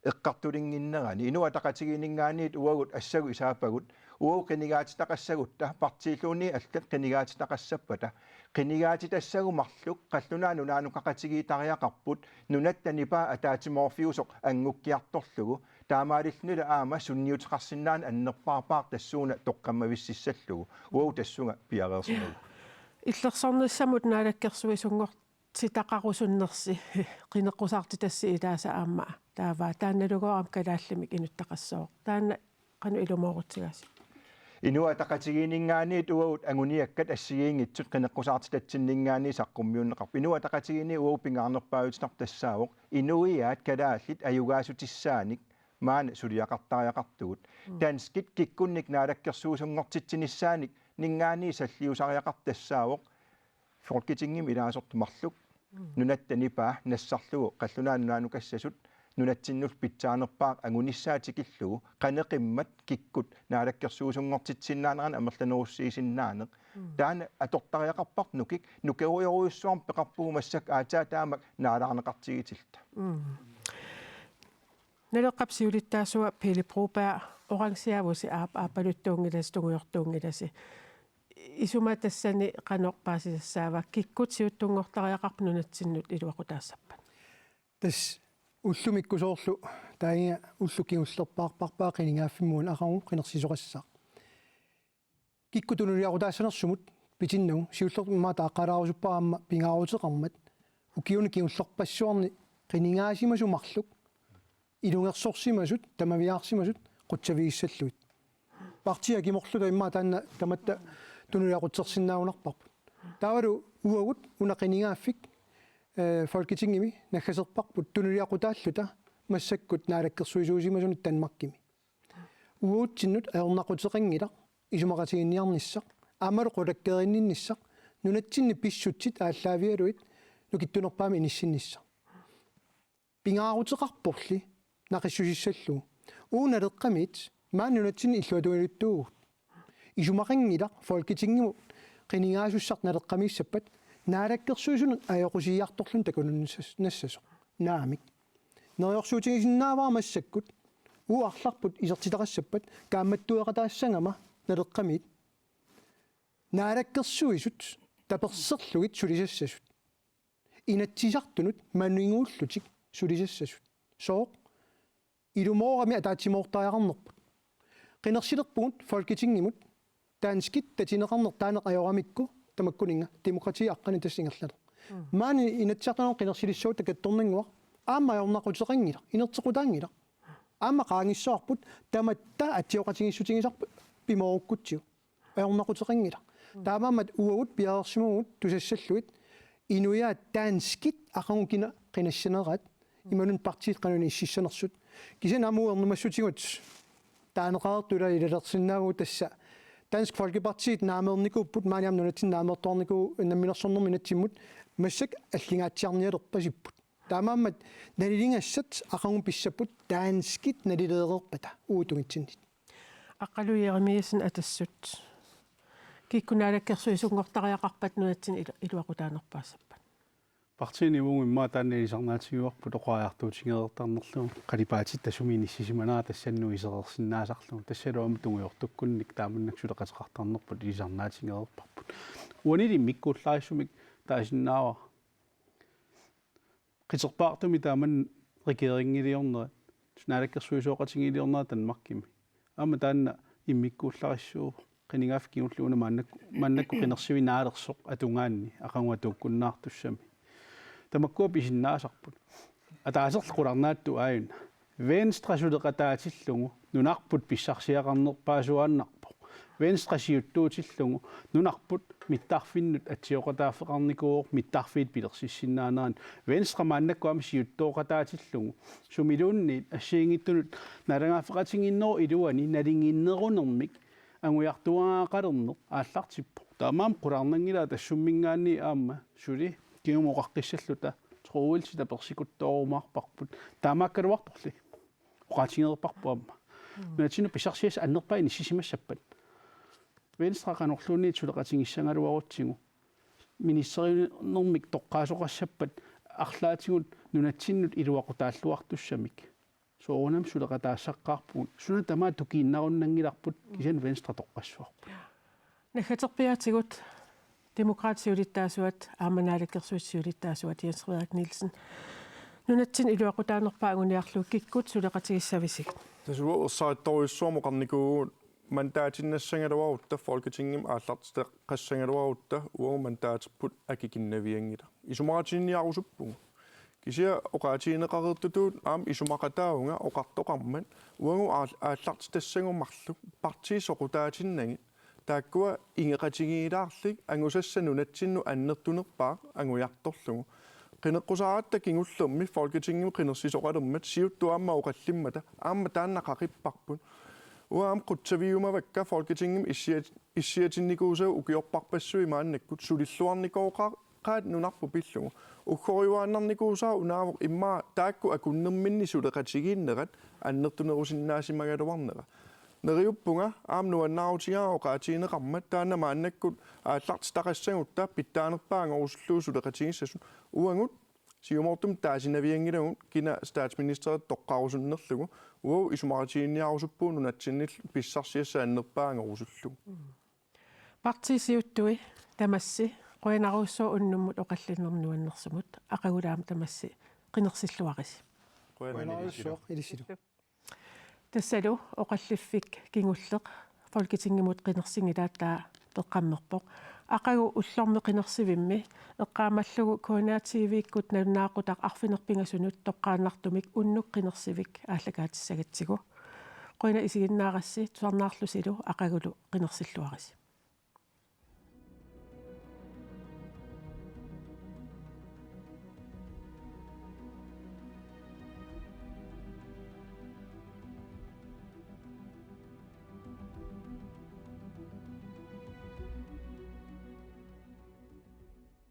eqqartulinnginnerani. Inuit Ataqatigiinninngaanniit uagut assagut isaappagut, uagut qinigaatitaqassagutta, partiilluunniit allat qinigaatitaqassappata. Qinigaatitassagut marluk qallunaat nunaanukkaqatigiittariaqarput, nunatta nipaa ataatsimoorfiusoq anngukkiartorlugu, taamaalillunilu aamma sunniuteqarsinnaaneq annerpaarpaaq tassuuna toqqammavississallugu. Uagut tassunga piareersimavugut. Illersornissamut naalakkersuisunngortitaqarusunnersi qineqqusaartitassi ilaasa aamma taava taannalugooq aamma kalaallimik inuttaqassooq. Taanna qanoq ilumoorutsigaasi? Inuit Ataqatigiinninngaanniit uagut anguniakkat assigiinngitsut qineqqusaartitatsinninngaanniit saqqummiunneqarput. Inuit Ataqatigiinni uagut pingaarnerpaajutinarpoq tassaavoq inuiaat kalaallit ajugaassutissaannik maani suliaqartariaqartugut. Mm. Danskit kikkunnik naalakkersuisunngortitsinissaannik ninngaanniit salliusariaqartoq tassaavoq Folketingimi ilaasortat marluk. Mm. Nunatta nipaa nassarlugu qallunaat nunaanukassasut nunatsinnullu pitsaanerpaaq angunissaa tikillugu qanoq-una kikkut naalakkersuisunngortitsisinnaanerat amerlanerussiisinnaaneq. Mm. Taanna atortariaqarparput nukik, nukerujorujussuarmik peqarpugut massakkut aatsaat taamak naalaarneqartigitilluta. Mm. Naleqqap siulittaasua Pele Broberg, orangiaavusi aap-, aappaluttuunngilasi, tungujortuunngilasi. Isuma tassani qanoq paasisassaava, kikkut siuttunngortariaqarput nunatsinnut iluaqutaassappat? Tassa ullumikkut soorlu taanna ulloq kingullerpaarparpaa qinigaaffimmuun aqagu qinersisoqassaaq. Kikkut tunuliaqutaassanersumut pitinnagu siullermik aamma taaqqalaarusuppara aamma pingaaruteqarmat ukiuni kingullerpassuarni qinigaasimasut marluk ilungersorsimasut, tamaviaarsimasut qutsavigissallugit. Partiit akimorluta immaqa taanna tamatta tunuliaqutsersinnaagunarparput. Taavalu uagut una qinigaaffik, eh, Folketingimi naggaserparput tunuliaqutaalluta massakkut naalakkersuisuusimasunut Danmarkimi. Uagutsinnut ajornaquteqanngilaq isumaqatiginninniarnissaq, aammalu qulakkeerinninnissaq, nunatsinni pissutsit aallaavigalugit nukittunerpaamik inissinnissaq. Pingaaruteqarporli naqissusissallugu. Uagut Naleqqamiit maani nunatsinni illuatungiluttuuvugut. Isumaqanngilaq Folketingimut qinigaasussaq naleqqamiissappat naalakkersuisunut ajoqusiiartorluni takuneqarnassasoq. Naamik. Neriorsuutigisinnaavara massakkut uagut arlarput isertitaqassappat kaammattueqataassagama Naleqqamiit naalakkersuisut taperserlugit sulisassasut. Inatsisartunut maniguullutik sulisassasut. Sooq? Ilumoorami ataatsimoortariaqarnerput. Qinersilerpugut Folketingimut danskit tatineqarneq taaneq ajoramikku tamakkuninnga demokrati aqqaneq tassa ingerlaneq. Mm. Maani Inatsisartunut qinersilissagutta kattornannguaq aamma ajornaquteqanngilaq, inerteqqutaanngilaq. Aamma qaangissavarput tamatta atsioqatigiissutigisarput pimoorukkutsigu. Ajornaquteqanngilaq. Mm. Taamaammat uagut piareersimavugut tusassallugit inuiaat danskit aqagu kina qinassaneraat imaluunniit partiit qanoq inississanersut. Kisianni aamma uagut ernumassutigut taaneqareertut ilalersinnaavugut tassa Dansk Folkepartiit naameernikuupput maani aamma nunatsinni naameertuarnikuuvoq namminersornermi inatsimmut massakkut allingaatsiarnialerpasipput. Taamaammat naliligassat aqagu pissapput danskit nalileereerpata uagut tungitsinnit. Aqqalu Jeremiassen Atassut. Kikkut naalakkersuisunngortariaqarpat nunatsinni ilu-, iluaqutaanerpaassappat? Partiini uagut immaqa taanna ilisarnaatigivarput oqariartuutigereertarnerlugu, qalipaatitta sumi inissisimanera tassannut isereersinnaasarlugu, tassalu aamma tungujortukkunnik taamannak suleqateqartarnerput ilisarnaatigereerparput. Uanili immikkuullarissumik taasinnaavara. Qiterpaartumik taamani regeringiliornerat, naalakkersuisooqatigiiliornerat Danmarkimi. Aamma taanna immikkuullarissuuvoq, qinigaaffik kingulliuna maannak-, maannakkut qinersivinaalersoq atugaanni aqagu atuukkunnaartussami. Tamakkua pisinnaasarput. Ataaserlu qularnaatsutut aajuna. Venstre suleqataatillugu nunarput pissarsiaqarnerpaasuaannarpoq. Venstre siuttuutillugu nunarput mittarfinnut atsioqataaffeqarnikuuvoq mittarfiit pilersissinnaaneranni. Venstre maannakkut aamma siuttooqataatillugu sumiluunniit assigiinngitsunut naalagaaffeqatigiinnerup iluani nalinginnerunermik angujartuaaraqalerneq aallartippoq. Taamaammat qularnanngilaq tassumminngaanniit aamma suli kingumut oqaqqissalluta troels tapersikuttorumaarparput. Taamaakkaluarporli. Oqaatigereerparput aamma. Mm. Nunatsinnut pissarsiassat annerpaat inissisimassappat. Venstre qanorluunniit suleqatigissagaluarutsigu. Ministerinermik toqqaasoqassappat arlaatigut nunatsinnut iluaqutaalluartussamik. Soorunami suleqataassaqqaarpugut. Suna tamaat tukiinnarunnanngilarput kisianni Venstre toqqassavarput. Naggaterpiaatigut Demokraatit siulittaasuat, aamma Naalakkersuisut siulittaasuat Jens Frederik Nielsen. Nunatsinni iluaqutaanerpaaq anguniarlugu kikkut suleqatigissavisigit? Tassa uagut ersarittorujussuarmik oqarnikuuvugut mandaatiinnassagaluarutta Folketingimi aallartitaqassagaluarutta uagut mandaaterput akikinnavianngilaq. Isumaqatiginninniarusuppugut. Kisianni oqaatigineqareertutut aamma isumaqataavunga oqartoqarmat uagut aal-, aallartitassagut marluk partiit soqutaatinnagit taakkua ingeqatigiilaarlugit angusassat nunatsinnut annertunerpaaq angujartorlugu. Qineqqusaaratta kingullermi Folketingimi qinersisoqalermat siuttut aamma oqallimmata aamma taanna qaqipparput. Uanga aamma qutsavigiumavakka Folketingimi issiat-, issiatinnikuusavut ukiorparpassuit maannakkut sulilluarnikooqaat nunarput pillugu. Uggoriuaannarnikuusaaq unaavoq immaqa taakku akunnerminni suleqatigiinnerat annertunerusinnaasimagaluarnera. Neriuppunga aamma nuannaarutigaara oqaatigineqarmat taanna maannakkut aallartitaqassagutta pitsaanerpaanngorusutut suleqatigissasut uagut siumoortumik taasinavianngilagut kina statsministeri toqqarusunnerlugu uagut isumaqatiginninniarusuppugut nunatsinnillu pissarsiassat annerpaanngorusullugu. Partiit siuttui tamassi qujanarujussuaq unnummut oqallinnermut nuannersumut aqagulaamik tamassi qinersilluarisi. Qujanarujussuaq ilissilu. Tassalu oqalliffik kingulleq Folketingimut qinersinngilaat taava peqqammerpoq. Aqagu ullormi qinersivimmi eqqaamallugu K N R T V-kkut nalunaaqutaq arfineq-pingasunut toqqaannartumik unnuk qinersivik aallakaatissagatsigu. Qujanaq isiginnaarassi tusarnaarlusilu aqagulu qinersilluarisi.